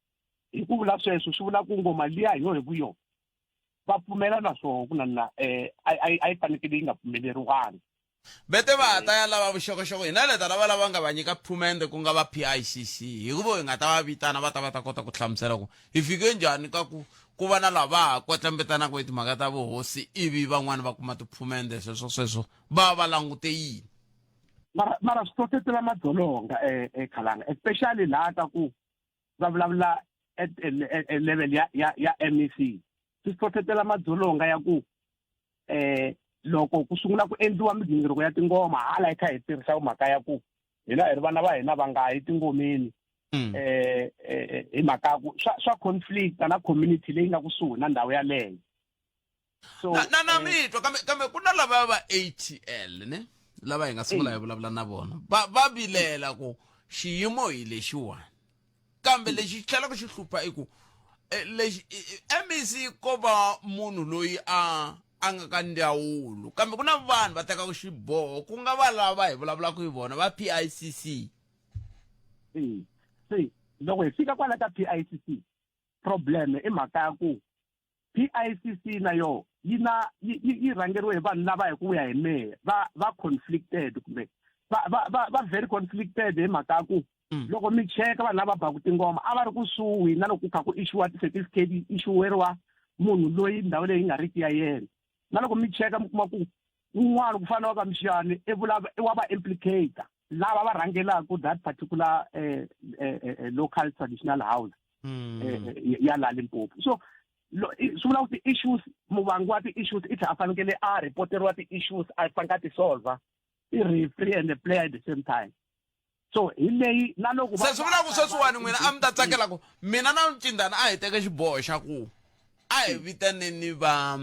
hi ku vula sweswo swi vula ku ngoma liya hi yo hi vu yona va pfumela na swona ku na na a yi fanekele yi nga pfumeleriwangi. Vete va ha ta ya lava vuxokoxoko hina leta lava lava nga va nyika phumende ku nga va PICC hikuva hi nga ta va vitana va ta va ta kota ku hlamusela ku hi fike njhani ka ku ku va na lava ha kwetlembetanaka hi timhaka ta vuhosi ivi van'wani va kuma tiphumende sweswo sweswo va va langute yini. Mara mara swi hlohletela madzolonga Khalanga, especially laha ka ku va vulavula at a level ya ya ya MEC, swi hlohletela madzolonga ya ku loko ku sungula ku endliwa migingiriko ya tingoma hala hi kha hi tirhisa mhaka ya ku hina hi ri vana va hina va nga yi tingomeni hi mhaka ku swa swa conflict na community leyi nga kusuhi na ndhawu yaleyo. So na na na mi twa kambe kambe ku na lava va ATL ne lava hi nga sungula hi vulavula na vona va va vilela ku xiyimo hi lexiwani, kambe lexi tlhelaka xi hlupha i ku lexi MEC ko va munhu loyi a a nga ka ndzawulo, kambe ku na vanhu va tekaka xiboho ku nga va lava hi vulavulaka hi vona va PICC. Se loko hi fika kwala ka PICC, problem i mhaka ya ku PICC na yo yi na yi yi rhangeriwe hi vanhu lava hi ku ya hi mehe va va conflicted kumbe va va va va very conflicted hi mhaka ya ku loko mi cheka vanhu lava baku tingoma a va ri kusuhi na loko ku kha ku issuwa ti-certificate issuweriwa munhu loyi ndhawu leyi nga riki ya yena, na loko mi cheka mi kuma ku un'wana ku fana na wa ka Mxiyani i vula i wa va implicator lava va rhangelaka that particular local traditional house ya la Limpopo. So swi vula ku ti-issues, muvangi wa ti-issues i tlhela a fanekele a reporteriwa ti-issues a fanekele a ti-solver, i referee and the player at the same time. So hi leyi na loko se swi vula ku sweswiwani n'wina a mi ta tsakela ku mina na Mcindana a hi teke xiboho xa ku a hi vitaneni va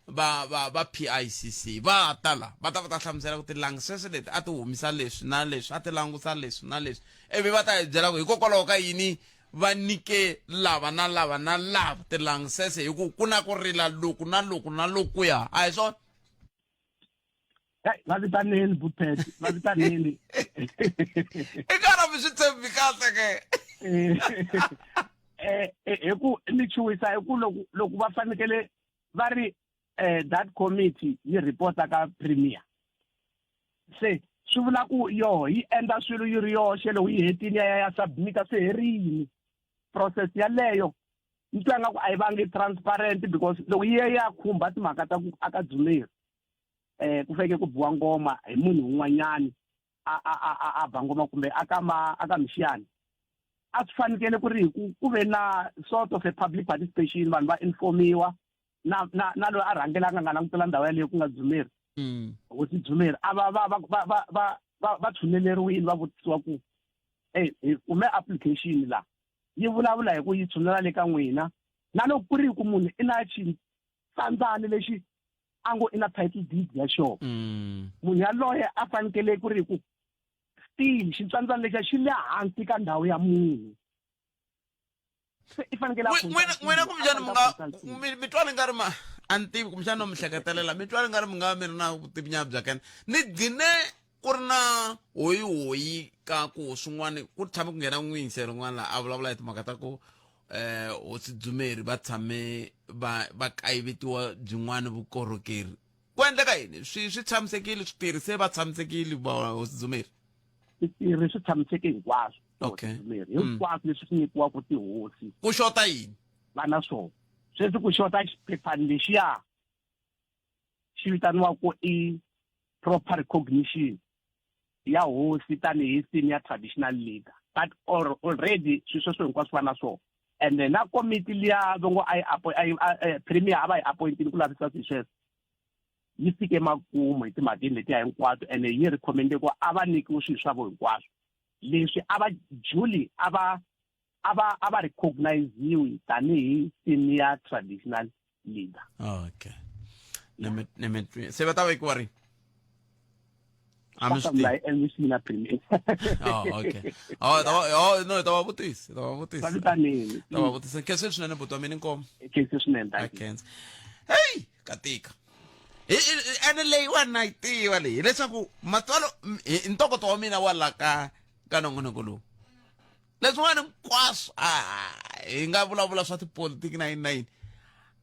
va va va PICC va ta la va ta va ta hlamusela ku tilangisese leti a ti humisa leswi na leswi, a ti langusa leswi na leswi, ivi va ta hi byela ku hikokwalaho ka yini va nyike lava na lava na lava tilangisese, hi ku ku na ku rila loku na loku na lokuya, a hi swona? Hey, va vitaneni Butpet, va vitaneni. I karhi mi swi tshembi kahle ke? Hi ku ni chuhisa hi ku loko loko va fanekele va ri that committee yi reporta ka premier, se swi vula ku yoho yi endla swilo yi ri yoxe, loko yi hetile ya ya submita swi herini. Process yaleyo ni twa nga ku a yi vangi transparent because loko yi ya ya khumba timhaka ta ku aka Dzumeri ku fanekele ku biwa ngoma hi munhu un'wanyani a a a a ba ngoma kumbe aka ma aka Mxiyani, a swi fanekele ku ri hi ku ku ve na sort of a public participation, vanhu va informiwa na na na loyi a rhangelaka nga langutela ndhawu yaleyo ku nga Dzumeri, hosi Dzumeri, a va va va va va va va va tshuneleriwile va vutisiwa ku hey, hi kume application la yi vulavula hi ku yi tshunela le ka n'wina, na loko ku ri ku munhu i na xitsandzani lexi a ngo i na title deed ya xona, munhu yaloye a fanekele ku ri ku still xitsandzani lexiya xi le hansi ka ndhawu ya munhu, se i fanekele a N'wina kumbexani mi nga mi twa ni nga ri ma a ni tivi, kumbexani no mi hleketelela, mi twa ni nga ri mi nga mi ri na vutivi nyana bya kena. Ni gcine ku ri na hoyihoyi ka ku swin'wana ku tshame ku nghena n'wiyingiseri un'wana laha a vulavula hi timhaka ta ku hosi Dzumeri va tshame va va kayivetiwa byin'wana vukorhokeri. Ku endleka yini? Swi swi tshamisekile switirhi se va tshamisekile va hosi Dzumeri? Switirhi swi tshamiseke hinkwaswo. Okay. Dzumeri hinkwaswo leswi swi nyikiwaka tihosi. Ku xota yini? Va na swona. Sweswi ku xota xiphephani lexiya. xi vitaniwaka i proper recognition ya hosi tanihi senior traditional leader but or already swilo sweswo hinkwaswo va na swona and na komiti liya va ngo a yi eh, premier a va yi appointini ku lavisisa swilo sweswo yi fike makumu hi timhakeni letiya hinkwato ene yi recommende ku a va nyikiwe swilo swa vo hinkwaswo leswi a va julie a va a va a va recogniziwi tanihi senior traditional leader okay ni mi se va ta vekiwa rini a mi swi tivi MEC na premier oh okay oh ta oh no ta va vutisa ta va vutisa va vitanini ta va vutisa khensa swinene buti wa mina inkomo khensa swinene khensa hey katika ene leyiwani na yi tiva leyi hileswaku matswalo hi ntokoto wa mina wa la ka ka nongonoko lowu leswin'wana hinkwaswo a hi nga vulavula swa tipolitiki na yini na yini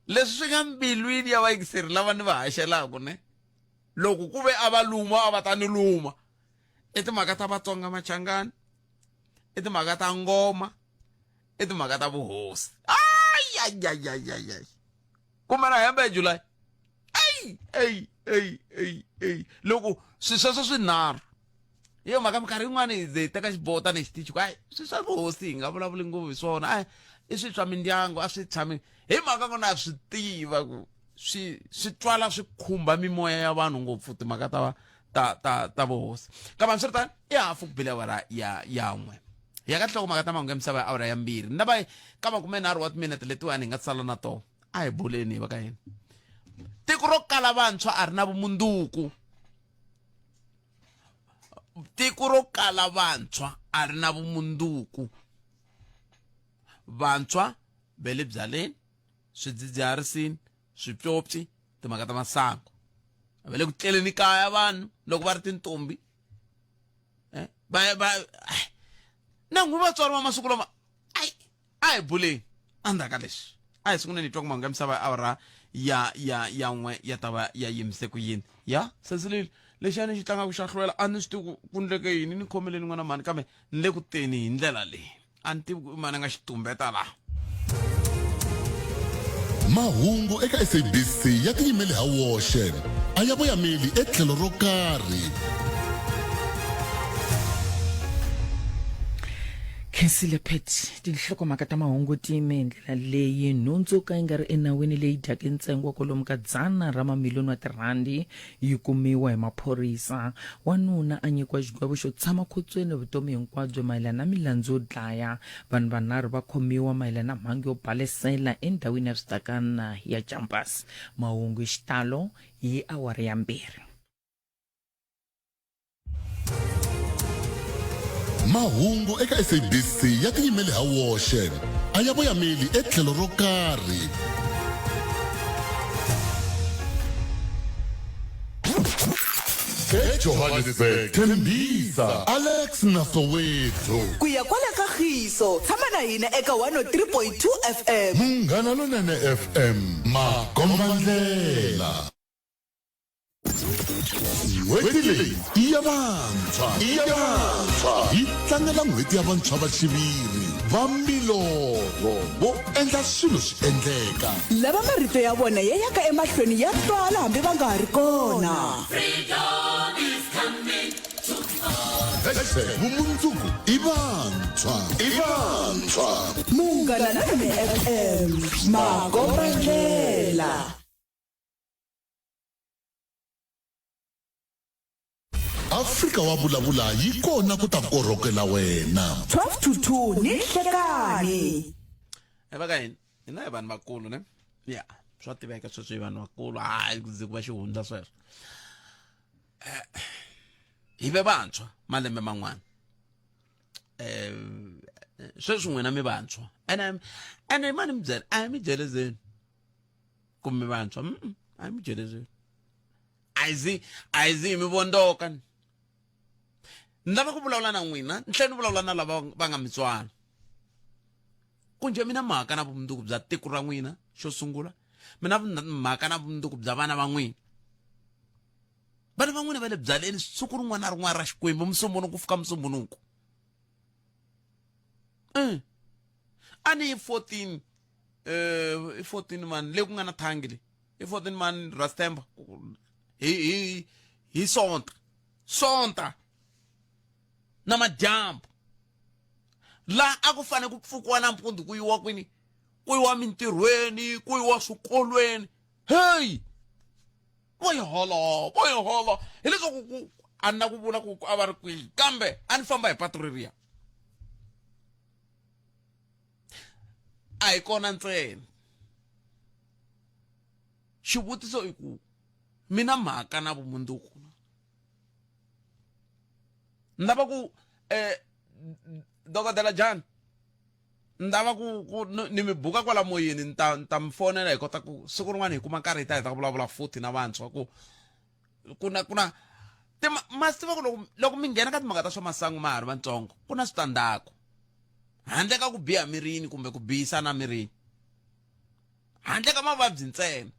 leswi swi nga mbilwini ya vayingiseri lava ni va haxelaka ne loko ku ve a va luma a va ta ni luma i timhaka ta vatsonga machangani i timhaka ta ngoma i timhaka ta vuhosi ayayayayayay kumbe na hembe july eyi eyi eyi eyi eyi loko swi sweswo swinharhu hi yo mhaka minkarhi yin'wana hi ze hi teka xiboho tanihi xitichi ku hayi swi swa vuhosi hi nga vulavuli ngopfu hi swona a i swi swa mindyangu a swi tshami hi mhaka ku na swi tiva ku swi swi twala swi khumba mimoya ya vanhu ngopfu timhaka ta ta ta ta vuhosi kambe hambiswiritano i hafu ku bile awara ya ya n'we ya ka nhlokomhaka ta mahungu ya misava ya awara ya mbirhi ni lava ka makumenharhu wa timinete letiwani hi nga sala na tona a hi buleni hi va ka yini tiko ro kala vantshwa a ri na vumundzuku tiko ro kala vantshwa a ri na vumundzuku vantshwa ve le byaleni swidzidziharisini swipyopyi timhaka ta masangu va le ku tleleni kaya vanhu loko va ri tintombi eh, va va na n'wi vatswari va masiku lama ai a hi buleni endzhaku ka leswi a hi sunguleni hi twa ku mahungu ya misava ya awara ya ya ya n'we ya ta va ya yimise ku yini ya sesilile lexi ni xi tlangaka xa hlwela a ni swi tivi ku ku ndleke yini ni khomeleni n'wana mhani kambe ni le ku teni hi ndlela leyi a ni tivi ku mani a nga xi tumbeta laha Mahungu eka SABC ya tiyimele ha woxe, a ya voyameli etlhelo ro karhi. Khensile Pet tinhlokomhaka ta mahungu ti yime hi ndlela leyi nhundzu ka yi nga ri enawini leyi dyaka ntsengo wa kwalomu ka dzana ra mamiliyoni wa tirhandi yi kumiwa hi maphorisa. Wanuna a nyikiwa xigwevo xo tshama khotsweni vutomi hinkwabyo mayelana na milandzu yo dlaya. Vanhu vanharhu va khomiwa mayelana na mhangu yo balesela endhawini ya switakana ya Jumpers. Mahungu hi xitalo hi awara ya mbirhi. Mahungu eka SABC ya tiyimele ha woxe, a ya voyameli etlhelo ro karhi. eJohannesburg, Tembisa, Alex na Soweto. Ku ya kwala ka Khiso, tshama na hina eka 103.2 FM. Munghana Lonene FM, makombandlela. N'hweti leyi i ya vantshwa, i ya vantshwa. Hi tlangela n'hweti ya vantshwa va xiviri va milorho vo endla swilo swi endleka. Lava marito ya vona ya yaka emahlweni ya twala hambi va nga ha ri kona. Hashtag vumundzuku i vantshwa, i vantshwa. Munghana Lonene FM, makombandlela. Afrika wa vulavula yi kona ku ta korhokela wena. 12 to 2 ni nhlekani. E va ka hina hina hi vanhu vakulu ne ya swa tiveka sweswo hi vanhu vakulu hayi ku ze ku va xihundla sweswo eh, hi ve vantshwa malembe man'wana eh sweswi n'wina mi vantshwa ene ene mani mi byela a hi mi byelezeni kumbe vantshwa mm, a hi mi byelezeni a hi zi a hi zi hi mi vondoka ni lava ku vulavula na n'wina ni tlhela ni vulavula na lava va nga mitswala ku njhe mina mhaka na vumundzuku bya tiko ra n'wina xo sungula mina mhaka na vumundzuku bya vana va n'wina vana va n'wina va le byaleni siku rin'wana na rin'wana ra xikwembu musumbunuku ku fika musumbunuku um a ni yi 14 um i 14 mani le ku nga na thangi le I 14 mani Rustenburg hi hi hi sonta sonta na madyambu laha a ku fanele ku pfukiwa nampundzu ku yiwa kwini ku yiwa mintirhweni ku yiwa swikolweni heyi vo yi hola vo yi hola hileswaku ku a ni na ku vula ku a va ri kwihi kambe a ni famba hi patu reriya a hi kona ntsena xivutiso i ku mina mhaka na vumundzuku ni lava ku eh dokodela Jan ni lava ku ku ni mi buka kwala moyeni ni ta ni ta mi fonela hi kota ku siku rin'wana hi kuma nkarhi hi ta hi ta vulavula futhi na vantshwa ku ku na ku na ma swi tiva ku loko loko mi nghena ka timhaka ta swa masangu ma ha ri vatsongo ku na switandzhaku handle ka ku biha mirini kumbe ku bihisana mirini handle ka mavabyi ntsena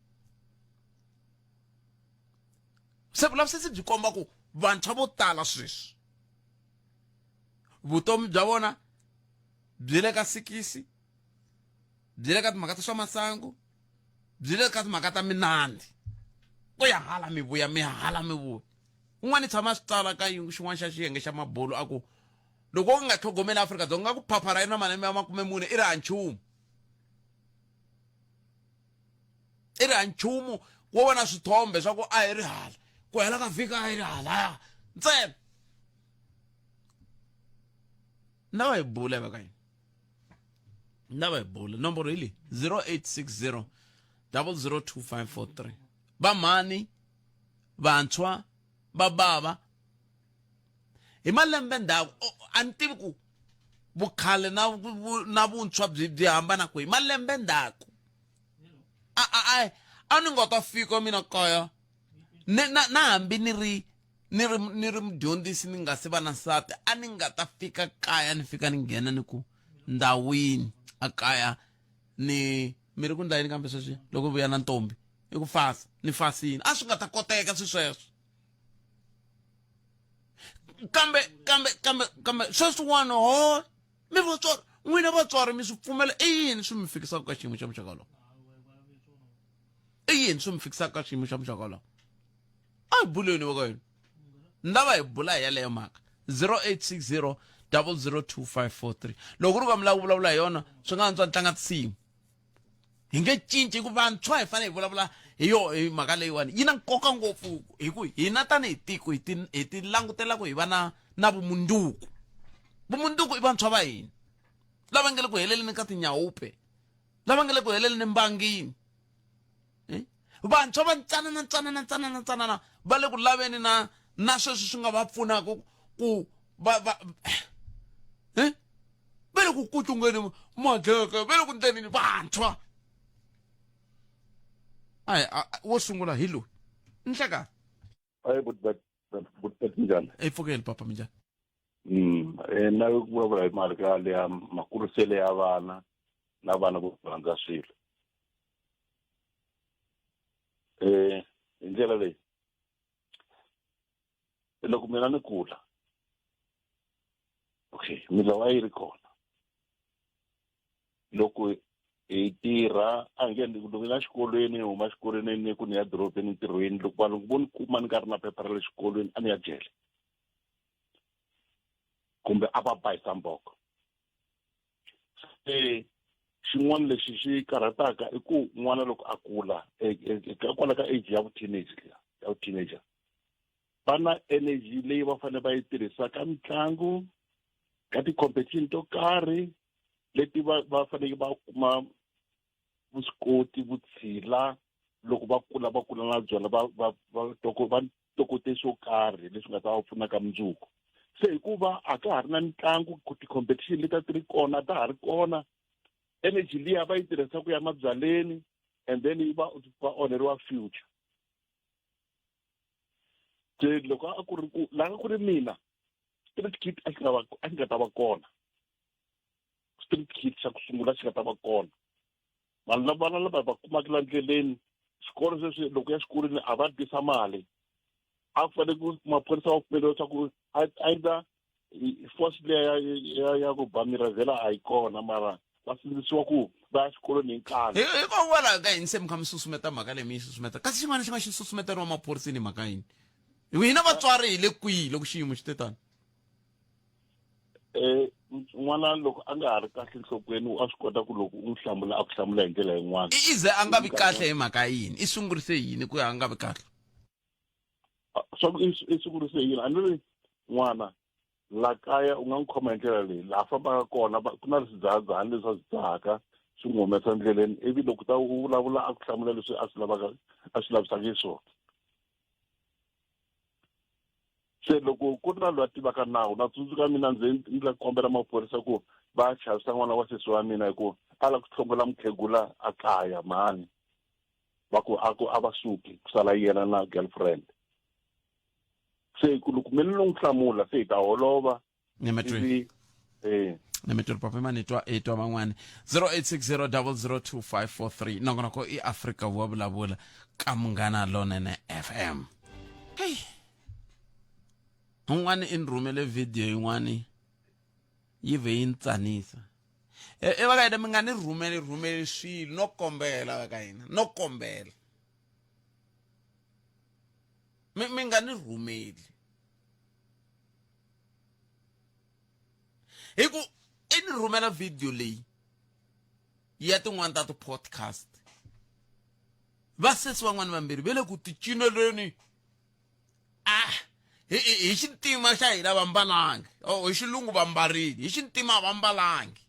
se vulavisisi byi komba ku vantshwa vo tala sweswi vutomi bya vona byi le ka sikisi byi le ka timhaka ta swa masangu byi le ka timhaka ta minandzi ku ya hala mi vuya mi hala mi vuya un'wana i tshama swi tsala ka xin'wana xa xiyenge xa mabulu a ku loko u nga tlhogomeli Afrika-Dzonga nga ku phaphara i na malembe ya 40 i ri ha nchumu i ri ha nchumu wo vona swithombe swa ku a hi ri hala ku hela ka vhiki a hi ri halaya ntsena na va hi bula va ka yini na va hi bula nomboro hi leyi 0860 002543 vamhani vantshwa va bava hi malembe ndzhaku a ni tivi ku vukhale na na vuntshwa byi byi hambana kwihi malembe ndzhaku a a a a ni nga ta fika mina kaya ni na na hambi ni ri ni ri ni ri mudyondzisi ni nga se va na nsati a ni nga ta fika kaya ni fika ni nghena ni ku ndhawini a kaya ni mi ri ku ndla yini kambe sweswi loko vuya na ntombi i ku fasa ni fasini a swi nga ta koteka swi sweswo kambe kambe kambe kambe sweswiwani ho mi vatswari n'wina vatswari mi swi pfumela i yini swi mi fikisaka ka xiyimo xa muxaka lowu i yini swi mi fikisaka ka xiyimo xa muxaka lowu a hi buleni va ka yini ni lava hi bula hi yaleyo mhaka 0860 002543 loko ku ri ka mi lava ku vulavula hi yona swi nga antswa ni tlanga tinsimu hi nge cinci hikuva vantshwa hi fanele hi vulavula hi yo hi mhaka leyiwani yi na nkoka ngopfu hi ku hina tanihi tiko hi ti hi ti langutela ku hi va na na vumundzuku vumundzuku i vantshwa va hina lava nga le ku heleleni ka tinyawupe lava nga le ku heleleni mbangini eh? vantshwa va ntsanana ntsanana ntsanana ntsanana va le ku laveni na na sweswi swi nga va pfunaka ku va va eh? Va le ku kutlungeni madleke va le ku ndlenini vantshwa a wo sungula hi loyi nhleka ayi but njhani e pfukeli papa minjhani eh na ku vulavula hi mali ka leya makurisele ya vana na vana ku rhandza swilo eh hi ndlela leyi loko mina ni kula okay milawu a yi ri kona loko hi tirha a nge loko ni ya xikolweni ni huma xikolweni ni ku ni ya dorobeni ntirhweni loko valungu vo ni kuma ni nga ri na phepha ra le xikolweni a ni ya jele kumbe a va bayisa mboko se xin'wana lexi xi karhataka i ku n'wana loko a kula e, e, e, kwala ka age ya vu-teenage liya ya vu-teenager va na energy leyi va fanele va yi tirhisa ka mitlangu ka ti-competition to karhi leti va va faneleke va kuma vuswikoti vutshila loko va kula va kula na byona va va va toko va tokote swo karhi leswi nga ta va pfuna ka mundzuku se hikuva a ka ha ri na mitlangu ti-competition leti a ti ri kona a ta ha ri kona energy liya va yi tirhisa ku ya mabyaleni and then yi va va onheriwa future se loko a ku ri ku laha ku ri mina street kid a xi nga va a xi nga ta va kona street kid xa ku sungula xi nga ta va kona vanhu lava vana lava va kumaka la ndleleni xikolo sweswi loko ya xikolweni a va tisa mali a ku fanele ku maphorisa va pfumeleriwa leswaku either force leya ya ya ku ba mirazela a yi kona mara va sindzisiwa ku Va ya xikolweni hi nkani. Hikokwalaho ka yini se mi kha mi susumeta mhaka leyi mi yi susumeta kasi xin'wana xi nga xi susumeteriwa maphoriseni hi mhaka yini hina vatswari hi le kwihi loko xiyimo xi te tani um n'wana loko a nga ha ri kahle nhlokweni a swi kota ku loko u n'wi hlamula a ku hlamula hi ndlela yin'wana i ze a nga vi kahle hi mhaka yini i sungurise yini ku ya a nga vi kahle swa ku i sungurise yini a ni ri n'wana la kaya u nga n'wi khoma hi ndlela leyi laha fambaka kona ku na swidzahadzahani leswi a swi dzahaka swi n'wi humesa ndleleni ivi loko ta u vulavula a ku hlamula leswi a swi lavaka a swi lavisaka xiswona se loko ku ri na loyi a tivaka nawu na tsundzuka mina ndzi ndzi la kombela maphorisa ku va chavisa n'wana wa sesi wa mina hi ku a la ku hlongola mukhegula a kaya mhani va ku a ku a va suki ku sala yena na girlfriend se ku loko mina ni n'wi hlamula se hi ta holova Nyametweni. eh Nyametweni papa mani twa i twa van'wani 0860002543 nongonoko i Afrika wa vulavula ka Munghana Lonene FM. Hey. Un'wani i ni rhumele video yin'wani yi ve yi ni tsanisa. E e va ka hina mi nga ni rhumeli rhumeli swilo no kombela va ka hina no kombela. Mi mi nga ni rhumeli. Hi ku i ni rhumela video leyi ya tin'wana ta ti-podcast vasesi van'wana vambirhi va le ku ti cineleni ah hi hi xintima xa hina va mbalangi oh hi xilungu va mbarile hi xintima va mbalangi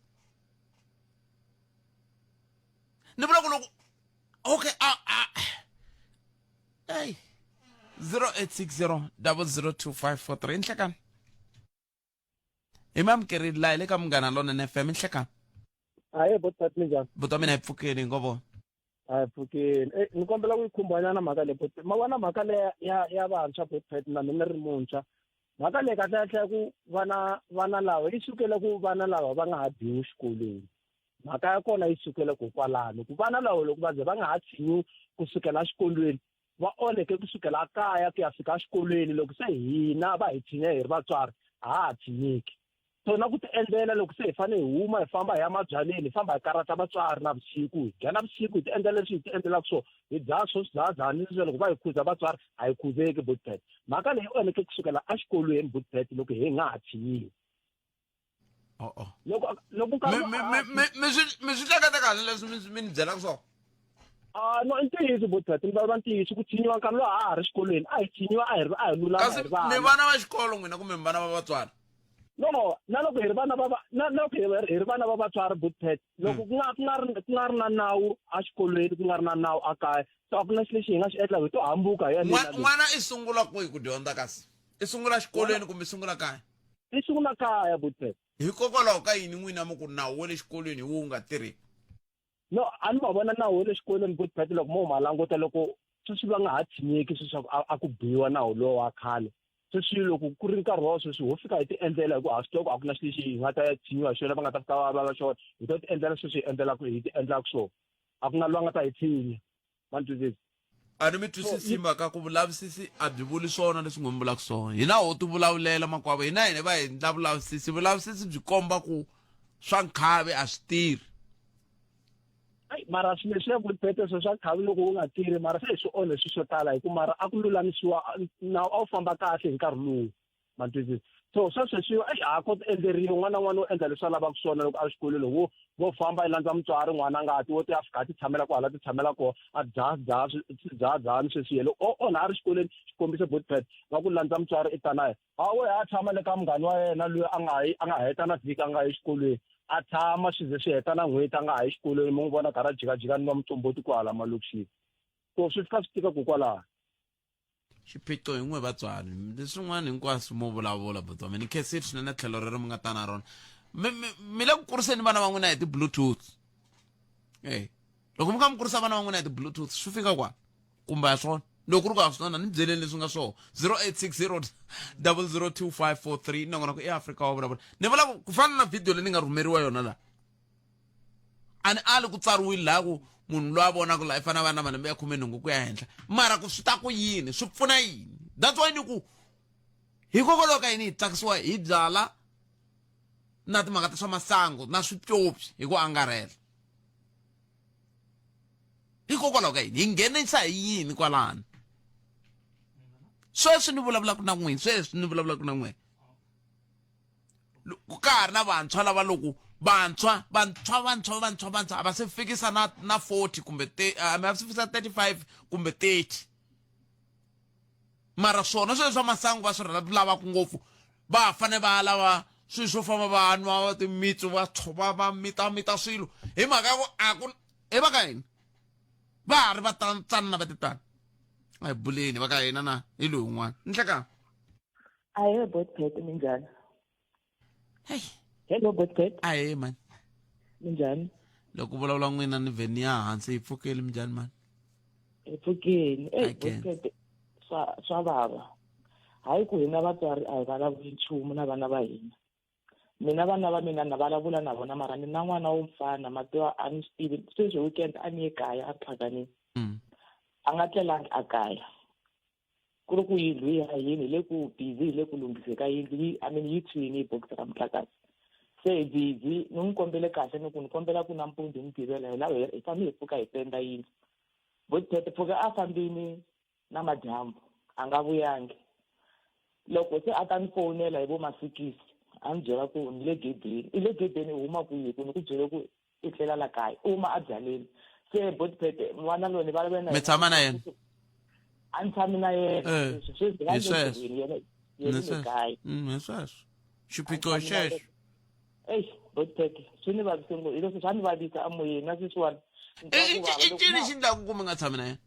ni vula ku loko okay a a hey 0860 002543 nhlekani hi mi amukerile laha hi le ka munghana lonene fm nhlekani hayi botpat minjhani buti wa mina hi pfukeni hi ngo vona a hi pfukeni e ni kombela ku yi khumbanyana mhaka leyi bot ma vona mhaka leya ya ya vantshwa botpat na mina ri muntshwa mhaka leyi kahlekahle ku vana vana lava yi sukele ku vana lava va nga ha biwi xikolweni mhaka ya kona yi sukele ko kwalano ku vana lava loko va ze va nga ha tshinyiwi kusukela exikolweni va onheke kusukela kaya ku ya fika exikolweni loko se hina va hi tshinya hi ri vatswari a ha ha tshinyeki so na ku ti endlela loko se hi fanele hi huma hi famba hi ya mabyaleni hi famba hi karata vatswari navusiku hi dya navusiku hi ti endlela leswi hi ti endlelaka swona hi dzaha swo swidzahadzahani leswi loko va hi khuza vatswari a hi khuzeki butpet mhaka leyi onheke kusukela exikolweni butpet loko hi nga ha tshinyiwi oh loko loko nkarhi mi swi mi swi hleketa kahle leswi mi mi ni byelaka swona Ah no i ntiyiso bothat ni vulavula ntiyiso ku tshinyiwa nkarhi lowu a ha ri xikolweni a hi tshinyiwa a hi ri a hi lulama kasi hi ri vana mi vana va xikolo n'wina kumbe mi vana va vatswari no na loko hi ri vana va na loko hi ri vana va vatswari bothat loko ku nga ku nga ri ku nga ri na nawu exikolweni ku nga ri na nawu ekaya so a ku na xilo lexi hi nga xi endlaka hi to hambuka hi ya n'wana i sungula kwihi ku dyondza kasi i sungula xikolweni kumbe i sungula kaya i sungula kaya bothat hikokwalaho ka yini n'wina mi ku nawu wa le xikolweni hi wu nga tirheki no a ni ma vona nawu wa le xikolweni bothat loko mo ma languta loko sweswi va nga ha tshinyeki sweswaku a ku biwa nawu lowa wa khale sweswi loko ku ri nkarhi wa sweswi ho fika hi ti endlela hi ku ha swi tiva ku a ku na xilo lexi hi nga ta ya tshinyiwa hi xona va nga ta fika va vava xona hi to ti endlela sweswi hi endlelaka hi ti endlaka swona a ku na loyi a nga ta hi tshinya ma ni twisisa a ni mi twisisi mhaka ku vulavisisi a byi vuli swona leswi n'wi mi vulaka swona hina ho ti vulavulela makwavo hina hina va endla vulavisisi vulavisisi byi komba ku swa nkhavi a swi tirhi Ayi, mara swilo leswiya vulipete swo swa nkhavi loko wu nga tirhi mara se hi swi onhe swilo swo tala hi ku mara a ku lulamisiwa nawu a wu famba kahle hi nkarhi lowu ma twisisa so swa sweswiwa eyi ha kota endleriwa un'wana na un'wana u endla leswi a lavaka swona loko a ri xikolweni wo vo famba yi landza mutswari n'wana a nga ti wo ti a fika a ti tshamela kwahala ti tshamela kona a dzaha dzaha swidzahadzahani sweswiya loko o onha a ri xikolweni xikombiso botpet va ku landza mutswari i ta na yena a we a tshama le ka munghani wa yena loyi a nga yi a nga heta na vhiki a nga yi xikolweni a tshama swi ze swi heta na n'hweti a nga ha yi xikolweni mi n'wi vona karhi a jikajika ni va mutomboti kwahala malokixini so swi fika swi tika kokwalaho xiphiqo hi n'we vatswari leswin'wana hinkwaswo mo vulavula buti wa mina ni khensile swinene tlhelo rero mi nga ta na rona mi mi mi le ku kuriseni vana va n'wina hi ti-bluetooth e loko mi kha mi kurisa vana va n'wina hi ti-bluetooth swi fika kwala kumbe a swona loko ku ri ku a swona ni byeleni leswi nga swona 0860 002543 nongonoko i afrika wa vulavula ni vula ku fana na video leyi ni nga rhumeriwa yona laha a ni ali ku tsariwile laha ku munhu loyi a vonaka laha i fanele a va na malembe ya khumenhungu ku ya henhla mara ku swi ta ku yini swi pfuna yini that's why ni ku hikokwalaho ka yini hi tsakisiwa hi byala na timhaka ta swa masangu na swipyopyi hi ku angarhela Hikokwalaho ka yini hi nghenisa hi yini kwalano? Sweswi ni vulavulaka na n'wina, sweswi ni vulavulaka na n'wina, ka ha ri na vantshwa lava loko vantshwa vantshwa vantshwa vantshwa vantshwa a va se fikisa na na 40 kumbe a va se fikisa 35 kumbe 30, mara swona sweswi swa masangu va swi lavaka ngopfu. Va fanele va lava swilo swo famba, va nwa timitsu, va tshova, va mita mita swilo hi mhaka ya ku a ku hi va ka hina va ha ri va tsanana va titana. A hi buleni va ka hina na hi loyi un'wana nhlekani. Ahee Botpet, minjhani? Hey. Hello Botpet. Ahee mani. Minjhani? Loko vulavula n'wina ni vheni ya hansi hi pfukeli. Minjhani mani? Hi pfukeni. Ey Botpet, swa vava. Hayi ku hina vatswari a hi vulavuli nchumu na vana va hina. Mina vana va mina na vulavula na vona, mara ni na n'wana wo mfana, mativa a ni swi tivi. Sweswi weekend a ni ye kaya a Phakaneni. A nga tlelangi a kaya. Ku ri ku yindlu yi ya yini, hi le ku busy, hi le ku lunghise ka yindlu yi, I mean, yi tshwini hi bokisi ra motlakase. Se hi busy, ni n'wi kombele kahle ni ku ni kombela ku nampundzu hi Mugqivela hi lava hi fambe hi pfuka hi penda yindlu. Botpet pfuka a fambini namadyambu a nga vuyangi. Loko se a ta ni fowunela hi vo masikisi a ni byela ku ni le gedeni. I le gedeni u huma kwihi ku ni ku byele ku i tlela la kaya? U huma a byaleni. Se Botpet n'wana loyi ni vulavula na Mi tshama na yena? A ni tshami na yena. Sweswi hi sweswo. Yena yena le kaya. Hi sweswo xiphiqo xexo. Eish Botpet, swi ni vavise ngopfu, hi leswi swa ni vavisa emoyeni na sweswiwani. I ncini xi endlaku ku mi nga tshami na yena?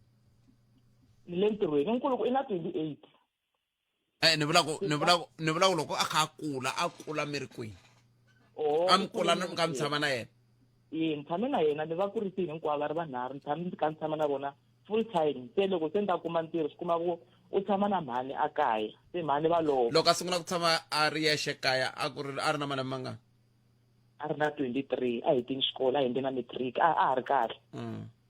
Ni le ntirhweni nkuluku, i na 28. Ni vula ku ni vula ku loko a kha a kula, a kula mi ri kwihi? Oh, a mi kula mi kha mi tshama na yena? E, ni tshame na yena, ni va kurisile hinkwavo va ri vanharhu, ni tshame kha ni tshama na vona full time. Se loko se ni ta kuma ntirho, swi kuma ku u tshama na mhani a kaya, se mhani va lova. Loko a sungula ku tshama a ri yexe kaya a ku ri a ri na malembe mangani? A ri na 23, a hetini xikolo, a hende na matric, a ha ri kahle.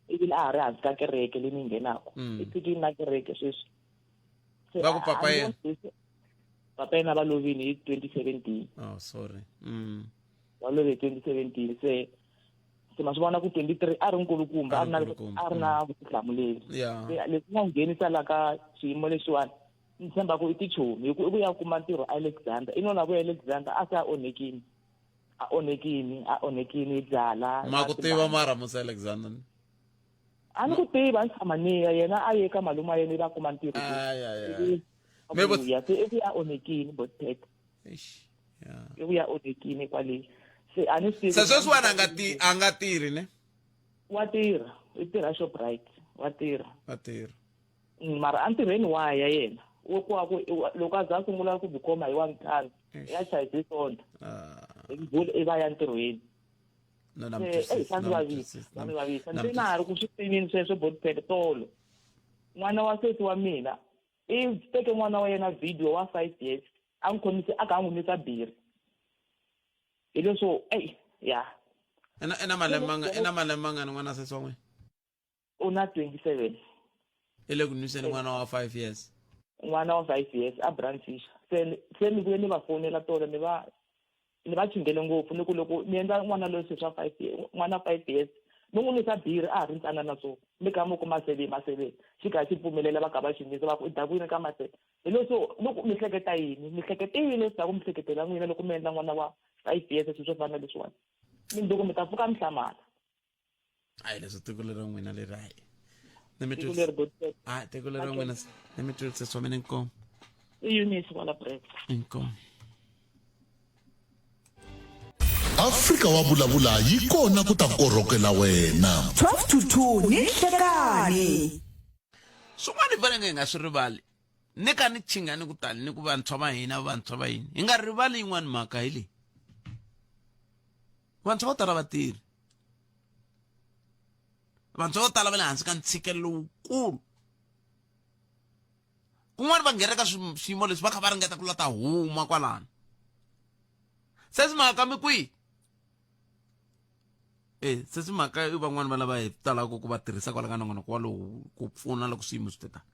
Ivi a ha ri hansi ka kereke leyi ni nghenaka. I tshikini na kereke sweswi. Va ku papa yena? Papa yena va lovini hi 2017. Oh sorry. Va love hi 2017. Se ma swi vona ku 23 a ri nkulukumba, a ri na vutihlamuleri. Se leswi nga nghenisa la ka xiyimo lexiwani, ni tshemba ku i tichomi hi ku i ku ya kuma ntirho Alexander, i nona ku Alexander a se a onhekini, a onhekini, a onhekini byala. Ma ku tiva mara musa Alexander? A ni ku tiva, a ni tshama ni ya yena a ye ka malume wa yena va kuma ntirho. Ay. Se i ku ya onhekini Botpet. I ku ya onhekini kwale. Se a ni swi tivi. Se sweswiwani a nga ti a nga tirhi ne? Wa tirha, i tirha Shoprite, wa tirha. Wa tirha. Mara entirhweni wa ya yena. Wo ku ku loko a za a sungula ku khoma hi Wavuntlhanu, ya chayise Sonto. I va ya ntirhweni. No, na mi swa ndzi vavisa, swa ndzi vavisa. Ndzi na ha ri ku swi tivini sweswo Botpet tolo. N'wana wa sesi wa mina i teke n'wana wa yena video wa 5 years, a n'wi khomise a kha a n'wi nwisa biri. Hi leswo, ey, ya. Ina malembe manga, ina malembe mangani n'wana sesi wa n'wina? U na 27. I le ku nwiseni n'wana wa 5 years? N'wana wa 5 years a brancisha. Se ni vuye ni va fonela tolo, ni va ni va chingele ngopfu, ni ku loko ni endla n'wana loyi sweswi wa 5 years, n'wana 5 years ni n'wi nwisa biri a ha ri ntsanana, so mi kha mi ku maseve maseve xi kha xi pfumelela va kha va xi nwisa, va ku i dakwini ka maseve. Hi leswo ni ku mi hleketa yini, mi hlekete yini leswaku mi hleketela n'wina loko mi endla n'wana wa 5 years swilo swo fana na leswiwani? Mundzuku mi ta pfuka mi hlamala. Hayi, leswi tiko leri n'wina leri, hayi, ni mi Tiko leri Botpet. Hayi, tiko leri n'wina ni mi twisisa swa mina. Inkomu. I Eunice wala Brett. Inkomu. Afrika wa vulavula yi kona ku ta korhokela wena. 12 to 2 ni nhlekani. Swin'wana hi fanele hi nga swi rivali, ni ka ni chinga ni ku tali ni ku vantshwa va hina, vantshwa va hina, hi nga rivali yin'wani mhaka hi leyi. Vantshwa vo tala va tirhi, vantshwa vo tala va le hansi ka ntshikelelo lowukulu. Kun'wana va nghena ka swiyimo leswi va kha va ringeta ku la ta huma kwalano. Se swi mhaka mi kwihi? E se swi mhaka i van'wani va lava hi talaka ku va tirhisa kwala ka nongonoko walowu ku pfuna loko swiyimo swi te tano,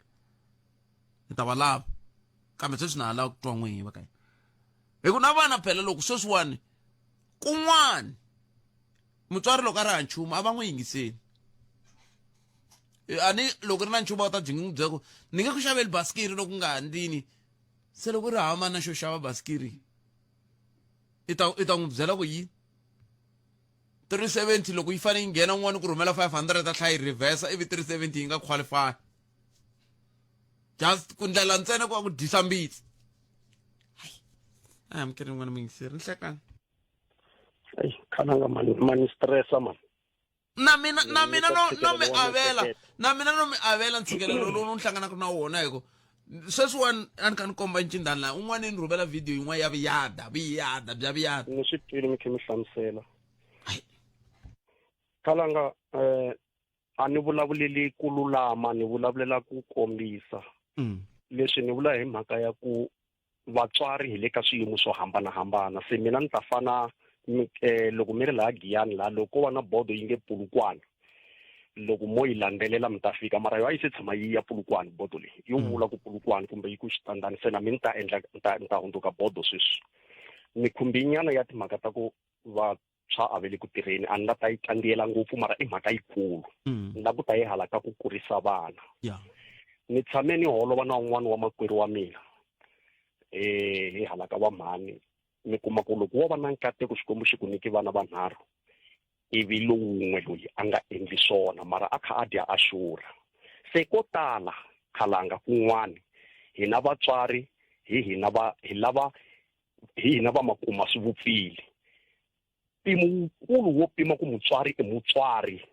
hi ta va lava. Kambe sweswi na ha lava ku twa n'wihi va ka hina, hi ku na vana phela loko sweswiwani kun'wani mutswari loko a ri ha nchumu a va n'wi yingiseli. A ni loko ri na nchumu a wu ta byi n'wi byela ku ni nge ku xaveli basikiri loko u nga handlini. Se loko ri hava mali na xo xava basikiri i ta i ta n'wi byela ku yini? 370 loko yi fanele yi nghena un'wana ku rhumela 500 a tlhela yi reverse ivi 370 yi nga qualify. Just ku ndlela ntsena ku va ku dyisa mbitsi. Hayi. A hi amukeli n'wana muyingiseri nhlekani. Eyi khalanga mani mani stressa mani. Na mina na mina no no mi avela na mina no mi avela ntshikelelo lowu ni hlanganaka na wona hi ku sweswiwani a ni kha ni komba ncindani laha un'wana ni rhumela video yin'wana ya vuyada vuyada bya vuyada ni swi twile mi khe mi hlamusela khalanga um a ni vulavuleli ku lulama ni vulavulela ku kombisa leswi ni vula hi mhaka ya ku vatswari hi le ka swiyimo swo hambanahambana se mina ni ta fana eh, loko mi ri laha giyani laha loko ko va na bodo yi nge pulukwana loko mo yi landzelela mi ta fika mara yo a yi se tshama yi ya pulukwana bodo leyi yo mm. vula ku pulukwana kumbe yi ku xitandani se na mi ni ta endla ni ta ni ta hundzuka bodo sweswi mikhumbinyana ya timhaka ta ku va swa a ve le ku tirheni a ni la ta yi kandziyela ngopfu mara i mhaka yikulu mm. ni la ku ta yi hala ka ku kurisa vana yeah. ni tshame ni holova na un'wana wa makwerhu wa mina eh hi hala ka va mhani mi kuma ku loko wo va na nkateko xikwembu xi ku nyiki vana vanharhu ivi lowun'we loyi a nga endli swona mara a kha a dya a xurha se ko tala khalanga kun'wani hina vatswari hi hina va hi lava hi hina va makuma swi vupfile mpimo wukulu wo pima ku mutswari i mutswari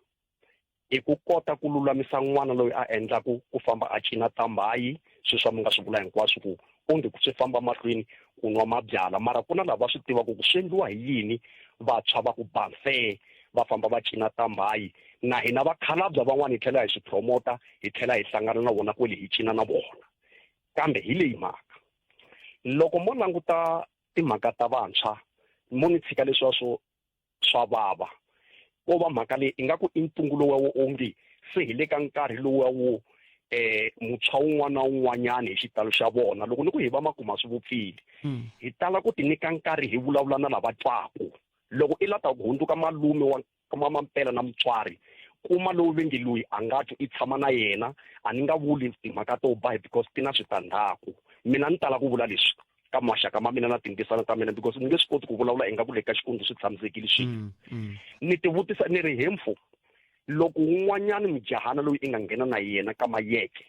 i ku kota ku lulamisa n'wana loyi a endlaku ku famba a cina tambayi sweswi swa mi nga swi vula hinkwaswo ku onge ku swi famba mahlweni ku nwa mabyala mara ku na lava swi tivaka ku swi endliwa hi yini vantshwa va ku banfe va famba va cina tambayi na hina vakhalabya van'wana hi tlhela hi swi promota hi tlhela hi hlangana na vona kwele hi cina na vona kambe hi leyi mhaka loko mo languta timhaka ta vantshwa mo ni tshika leswiya swo swa vava ko va mhaka leyi ingaku i ntungu lowuya wo onge se hi le ka nkarhi lowuya wo eh muntshwa wun'wana na wun'wanyana hi xitalo xa vona loko ni ku hi va makuma swi vupfile hmm. hi tala ku ti nyika nkarhi hi vulavula na lava twaku loko i la ta ku hundzuka malume wa kuma mampela na mutswari kuma lowu ve nge loyi a nga twi i tshama na yena a ni nga vuli timhaka to ba because ti na switandzhaku mina ni tala ku vula leswi ka maxaka ma mina na tintisana ta mina because ni nge swi koti ku vulavula ingaku le ka xikundzu swi tshamisekile swilo mm, mm. ni ti vutisa ni ri hemfu loko un'wanyana mujahana loyi i nga nghena na yena ka mayeke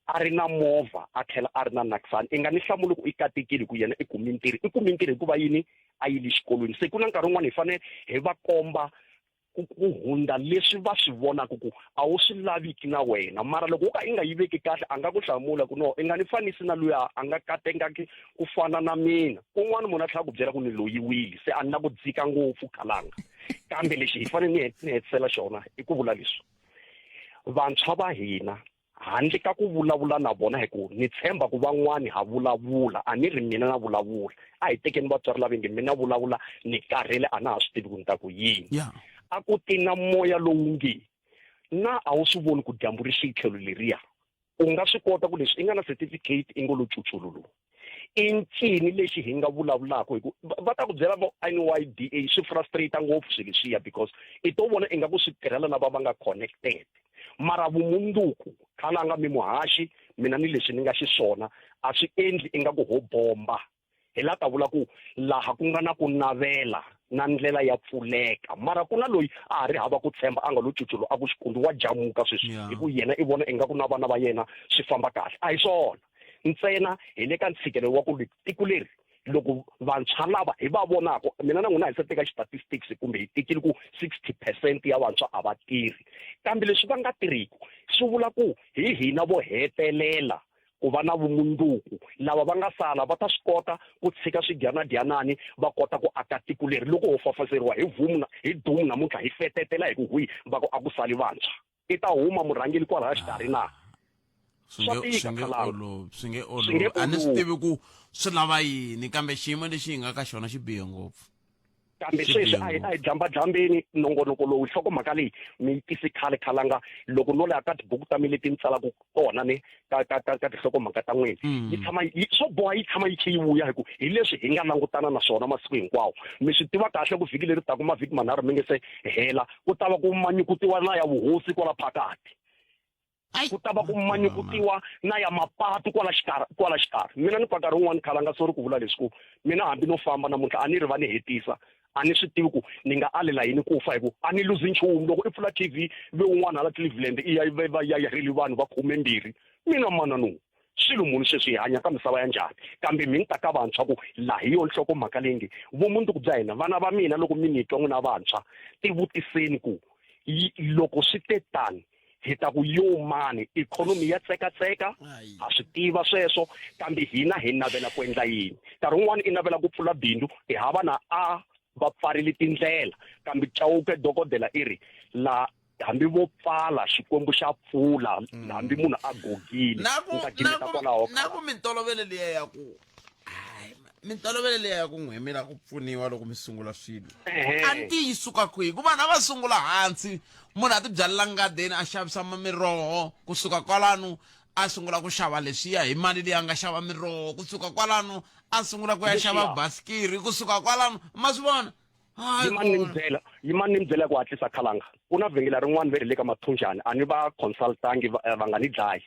a ri na movha a tlhela a ri na nakisani i nga ni hlamuli ku i katekile ku yena i kume ntirho i kume ntirho hikuva yini a yile xikolweni se ku na nkarhi wun'wana hi fanele hi va komba ku ku hundza leswi va swi vonaka ku a wu swi laviki na wena mara loko wo ka i nga yi veki kahle a nga ku hlamula ku no i nga ni fanisi na luya a nga katengaki ku fana na mina kun'wana munhu a tlhela ku byela ku ni loyiwile se a ni la ku dzika ngopfu khalanga kambe lexi hi fanele ni hetisela xona i ku vula leswi vantshwa va hina handle ka ku vulavula na vona hi ku ni tshemba ku van'wani ha vulavula a ni ri mina na vulavula a hi tekeni vatswari lava nge mina vulavula ni karhele a na ha swi tivi ku ni ta ku yini yeah. a ku ti na moya lowu nge na a wu swi voni ku dyambu ri xi tlhelo leriya u nga swi kota ku leswi i nga na certificate i ngo lo cucululu i ncini lexi hi nga vulavulaka hi ku va ta ku byela vo NYDA swi frustrate ngopfu swilo leswiya because i to vona ingaku swi tirhela lava va nga connected mara vumundzuku khalanga mi muhaxi mina ni leswi ni nga xiswona a swi endli ingaku ho bomba hi la ta vula ku laha ku nga na ku navela na ndlela ya pfuleka mara ku na loyi a ha ri hava ku tshemba a nga lo cuculo a ku xikundu wa jamuka sweswi hi ku yena i vona ingaku na vana va yena swi famba kahle a hi swona ntsena hi le ka ntshikelelo wa ku tiko leri loko vantshwa lava hi va vonaka mina na n'wina hi se teka statistics kumbe hi tekile ku 60 percent ya vantshwa a va tirhi kambe leswi va nga tirhiki swi vula ku hi hina vo hetelela ku va na vumundzuku lava va nga sala va ta swi kota ku tshika swidyana-dyanani va kota ku aka tiko leri loko ho fafazeriwa hi vumu hi dumu namuntlha hi fetetela hi ku hwi va ku a ku sali vantshwa i ta huma murhangeri kwalaya xikarhi na swi nge olovi swi nge olovi a ni swi tivi ku swi lava yini kambe xiyimo lexi hi nga ka xona xi bihe ngopfu kambe sweswi a hi a hi dlambadlambeni nongonoko lowu nhlokomhaka leyi mi yi tisi khale khalanga loko no leha ka tibuku ta mi leti ni tsalaka tona ni ka ka ka ka tinhlokomhaka ta n'wina mm. yi tshama yi swo boha yi tshama yi khe yi vuya hi ku hi leswi hi nga langutana na swona masiku hinkwawo mi swi tiva kahle ku vhiki leri taka mavhiki manharhu mi nge se hela ku ta va ku manyukutiwa na ya vuhosi kwala phakati. Ku ta va ku manyukutiwa na ya mapatu kwala xikarhi kwala xikarhi. Mina ni pfa nkarhi wun'wani khalanga sorry ku vula leswi ku mina hambi no famba namuntlha a ni ri va ni hetisa a ni swi tivi ku ni nga alela yini ku fa hi ku a ni luzi nchumu loko i pfula TV ve un'wana hala Cleveland i ya va ya yarheli vanhu va khumembirhi mina mana no swilo muni sweswi hi hanya ka misava ya njhani kambe mi ni ta ka vantshwa ku laha hi yona nhlokomhaka leyi nge vumundzuku bya hina vana va mina loko mi ni twa n'wina vantshwa tivutiseni ku loko swi te tani hi ta ku yo mani ikhonomi ya tsekatseka ha swi tiva sweswo kambe hina hi navela ku endla yini nkarhi wun'wani i navela ku pfula bindzu i hava na a va pfarile tindlela kambe Chauke dokodela i ri la hambi vo pfala xikwembu xa pfula mm. hambi munhu a gogile ni ta gimeta kwalaho na ku mintolovelo liya ya ku mintolovelo liya ya ku n'we mi lava ku pfuniwa loko mi sungula swilo a nti yi suka kwihi ku vanhu a va sungula hansi munhu a ti byalela ngadeni a xavisa miroho kusuka kwalano a sungula ku xava leswiya hi mali leyi a nga xava miroho kusuka kwalano a sungula ku ya xava basikiri kusuka kwalano ma swi vona yimani ni mi byela yimani ni mi byela ku hatlisa khalanga ku na vhengele rin'wana ve ri le ka mathunjani a ni va consultangi va eh, nga ni dlayi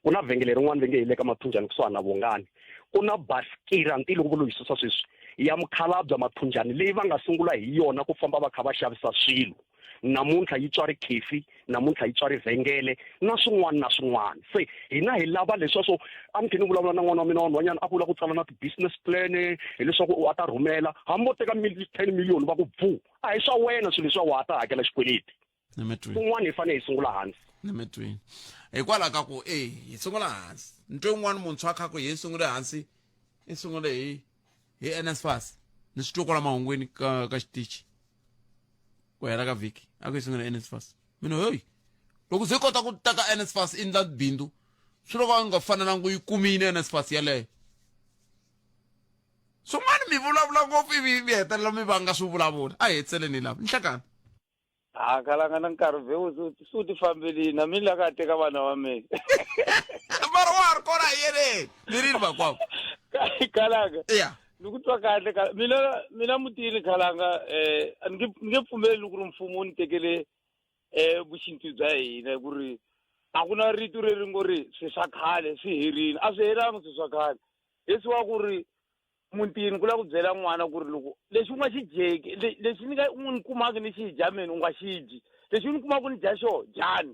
ku na vhengele rin'wana ve nge hi le ka mathunjani kusuhani na vongani ku na basikira nti loko vo yi susa sweswi ya mukhalabya mathunjani leyi va nga sungula hi yona ku famba va kha va xavisa swilo namuntlha yi tswari khefi namuntlha yi tswari vhengele na swin'wana na swin'wana se hina hi lava leswa swo a ni khe ni vulavula na n'wana wa mina wa nhwanyana a ku la ku tsala na ti-business plan hileswaku a ta rhumela hambi vo teka 10 million va ku pfu a hi swa wena swilo leswiwa wa ha ta hakela xikweleti kun'wana hi fanele hi sungula hansi ni hikwalaho ka ku e hi sungula hansi ni twe un'wana muntshwa a kha ku hi sungule hansi i sungule hi hi NSFAS ni swi twe kwala mahungwini ka ka xitichi ku hela ka vhiki a ku yi sungula NSFAS mina heyi loko ze kota ku teka NSFAS i ndla bindzu swi loko a nga fanelanga ku yi kumile NSFAS yaleyo swin'wana mi vulavula ngopfu ivi mi hetelela mi vanga swi vulavula a hi hetseleni lava nhlekani a kalanga na nkarhi ve se u ti fambelini na mina la ka teka vana va mina mara wa ha ri kona hi yeleni mi rini vakwavo kalanga ya ni ku twa kahle ka mina mina mutini khalanga eh ni nge ni nge pfumeli ku ri mfumo wu ni tekele eh vuxintu bya hina ku ri a ku na rito leri ngo ri swi swa khale swi herile a swi helanga swi swa khale leswi wa ku ri mutini ku lava ku byela n'wana ku ri loko lexi u nga xi dyeki lexi ni nga u ni kumaka ni xi dya mina u nga xi dyi lexi u ni kumaka ni dya xo dyani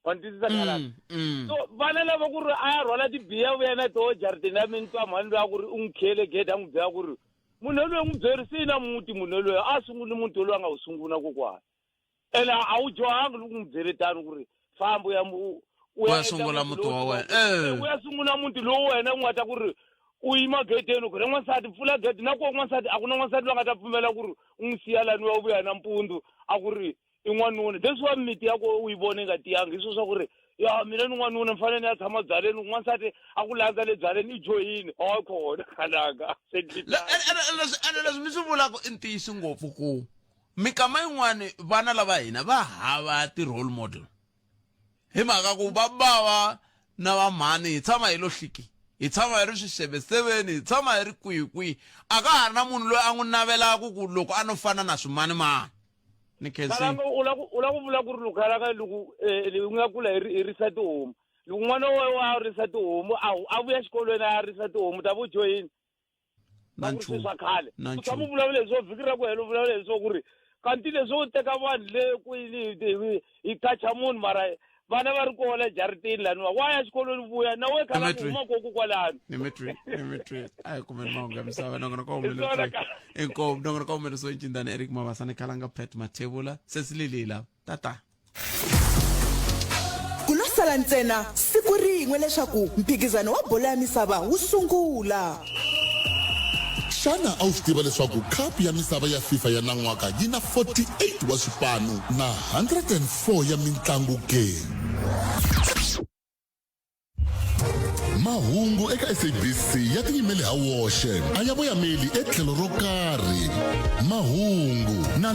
wa ni twisisa khalanga mm, mm. so vana lava ku ri a ya rhwala tibiya vuya na toho jarideni ya mina twa mhani loyi a ku ri u n'wi khele gede a n'wi byela ku ri munhu yoloye n'wi byeri se na muti munhu yoloye a sunguli muti wolowo a nga wu sungula kokwana ene a wu dyohangi loko n'wi byele tano ku ri famba u ya u ya sungula muti wa wena eh. u ya sungula muti lowu wena u nga ta ku ri u yima gedeni ku ri n'wansati pfula gede na koho n'wansati a ku na n'wansati loyi a nga ta pfumela ku ri u n'wi siya lani wa vuya nampundzu a ku ri i n'wanuna leswi wa miti ya ko u yi vona yi nga tiyanga hi swo swa ku ri ya mina ni n'wanuna ni fanele ni ya tshama byaleni n'wansati a ku landza le byaleni i joyini hayi kona khalanga ene leswi mi swi vulaka i ntiyiso ngopfu ku mikama yin'wani vana lava hina va hava ti-role model hi mhaka ku va bava na vamhani hi tshama hi lo hliki hi tshama hi ri swiseveseveni hi tshama hi ri kwihi kwihi a ka ha ri na munhu loyi a n'wi navelaka ku loko a no fana na swimanimani ni khensile u la ku vula ku ri loko halaka loko eh, u nga kula hi risa tihomu loko n'wana wa wa risa tihomu a vuya xikolweni a ya risa tihomu ta vo joyini na nchumu swa khale na u tshama nchumu u vulavula hi swo vhiki ra ku hela u vulavula hi swo ku ri kanti leswo teka vanhu le kwini hi qacha munhu mara vana va ri kona ejaritini laniwa wa ya xikolweni vuya na we khala ku huma koko kwalano nimitwi nimitwi a hi kumeni mahungu ya misava nongonoko wa humelerisiwa inkomu nongonoko wa humelerisiwa incindani eric mavasani khalanga pet mathebula sesililila tata Ku lo sala ntsena siku rin'we leswaku mphikizano wa bolo ya misava wu sungula. Xana a wu swi tiva leswaku Khapu ya Misava ya FIFA ya nan'waka yi na 48 wa swipanu na 104 ya mintlangu ke? Mahungu eka SABC ya tiyimele ha woxe, a ya voyameli etlhelo ro karhi. Mahungu na.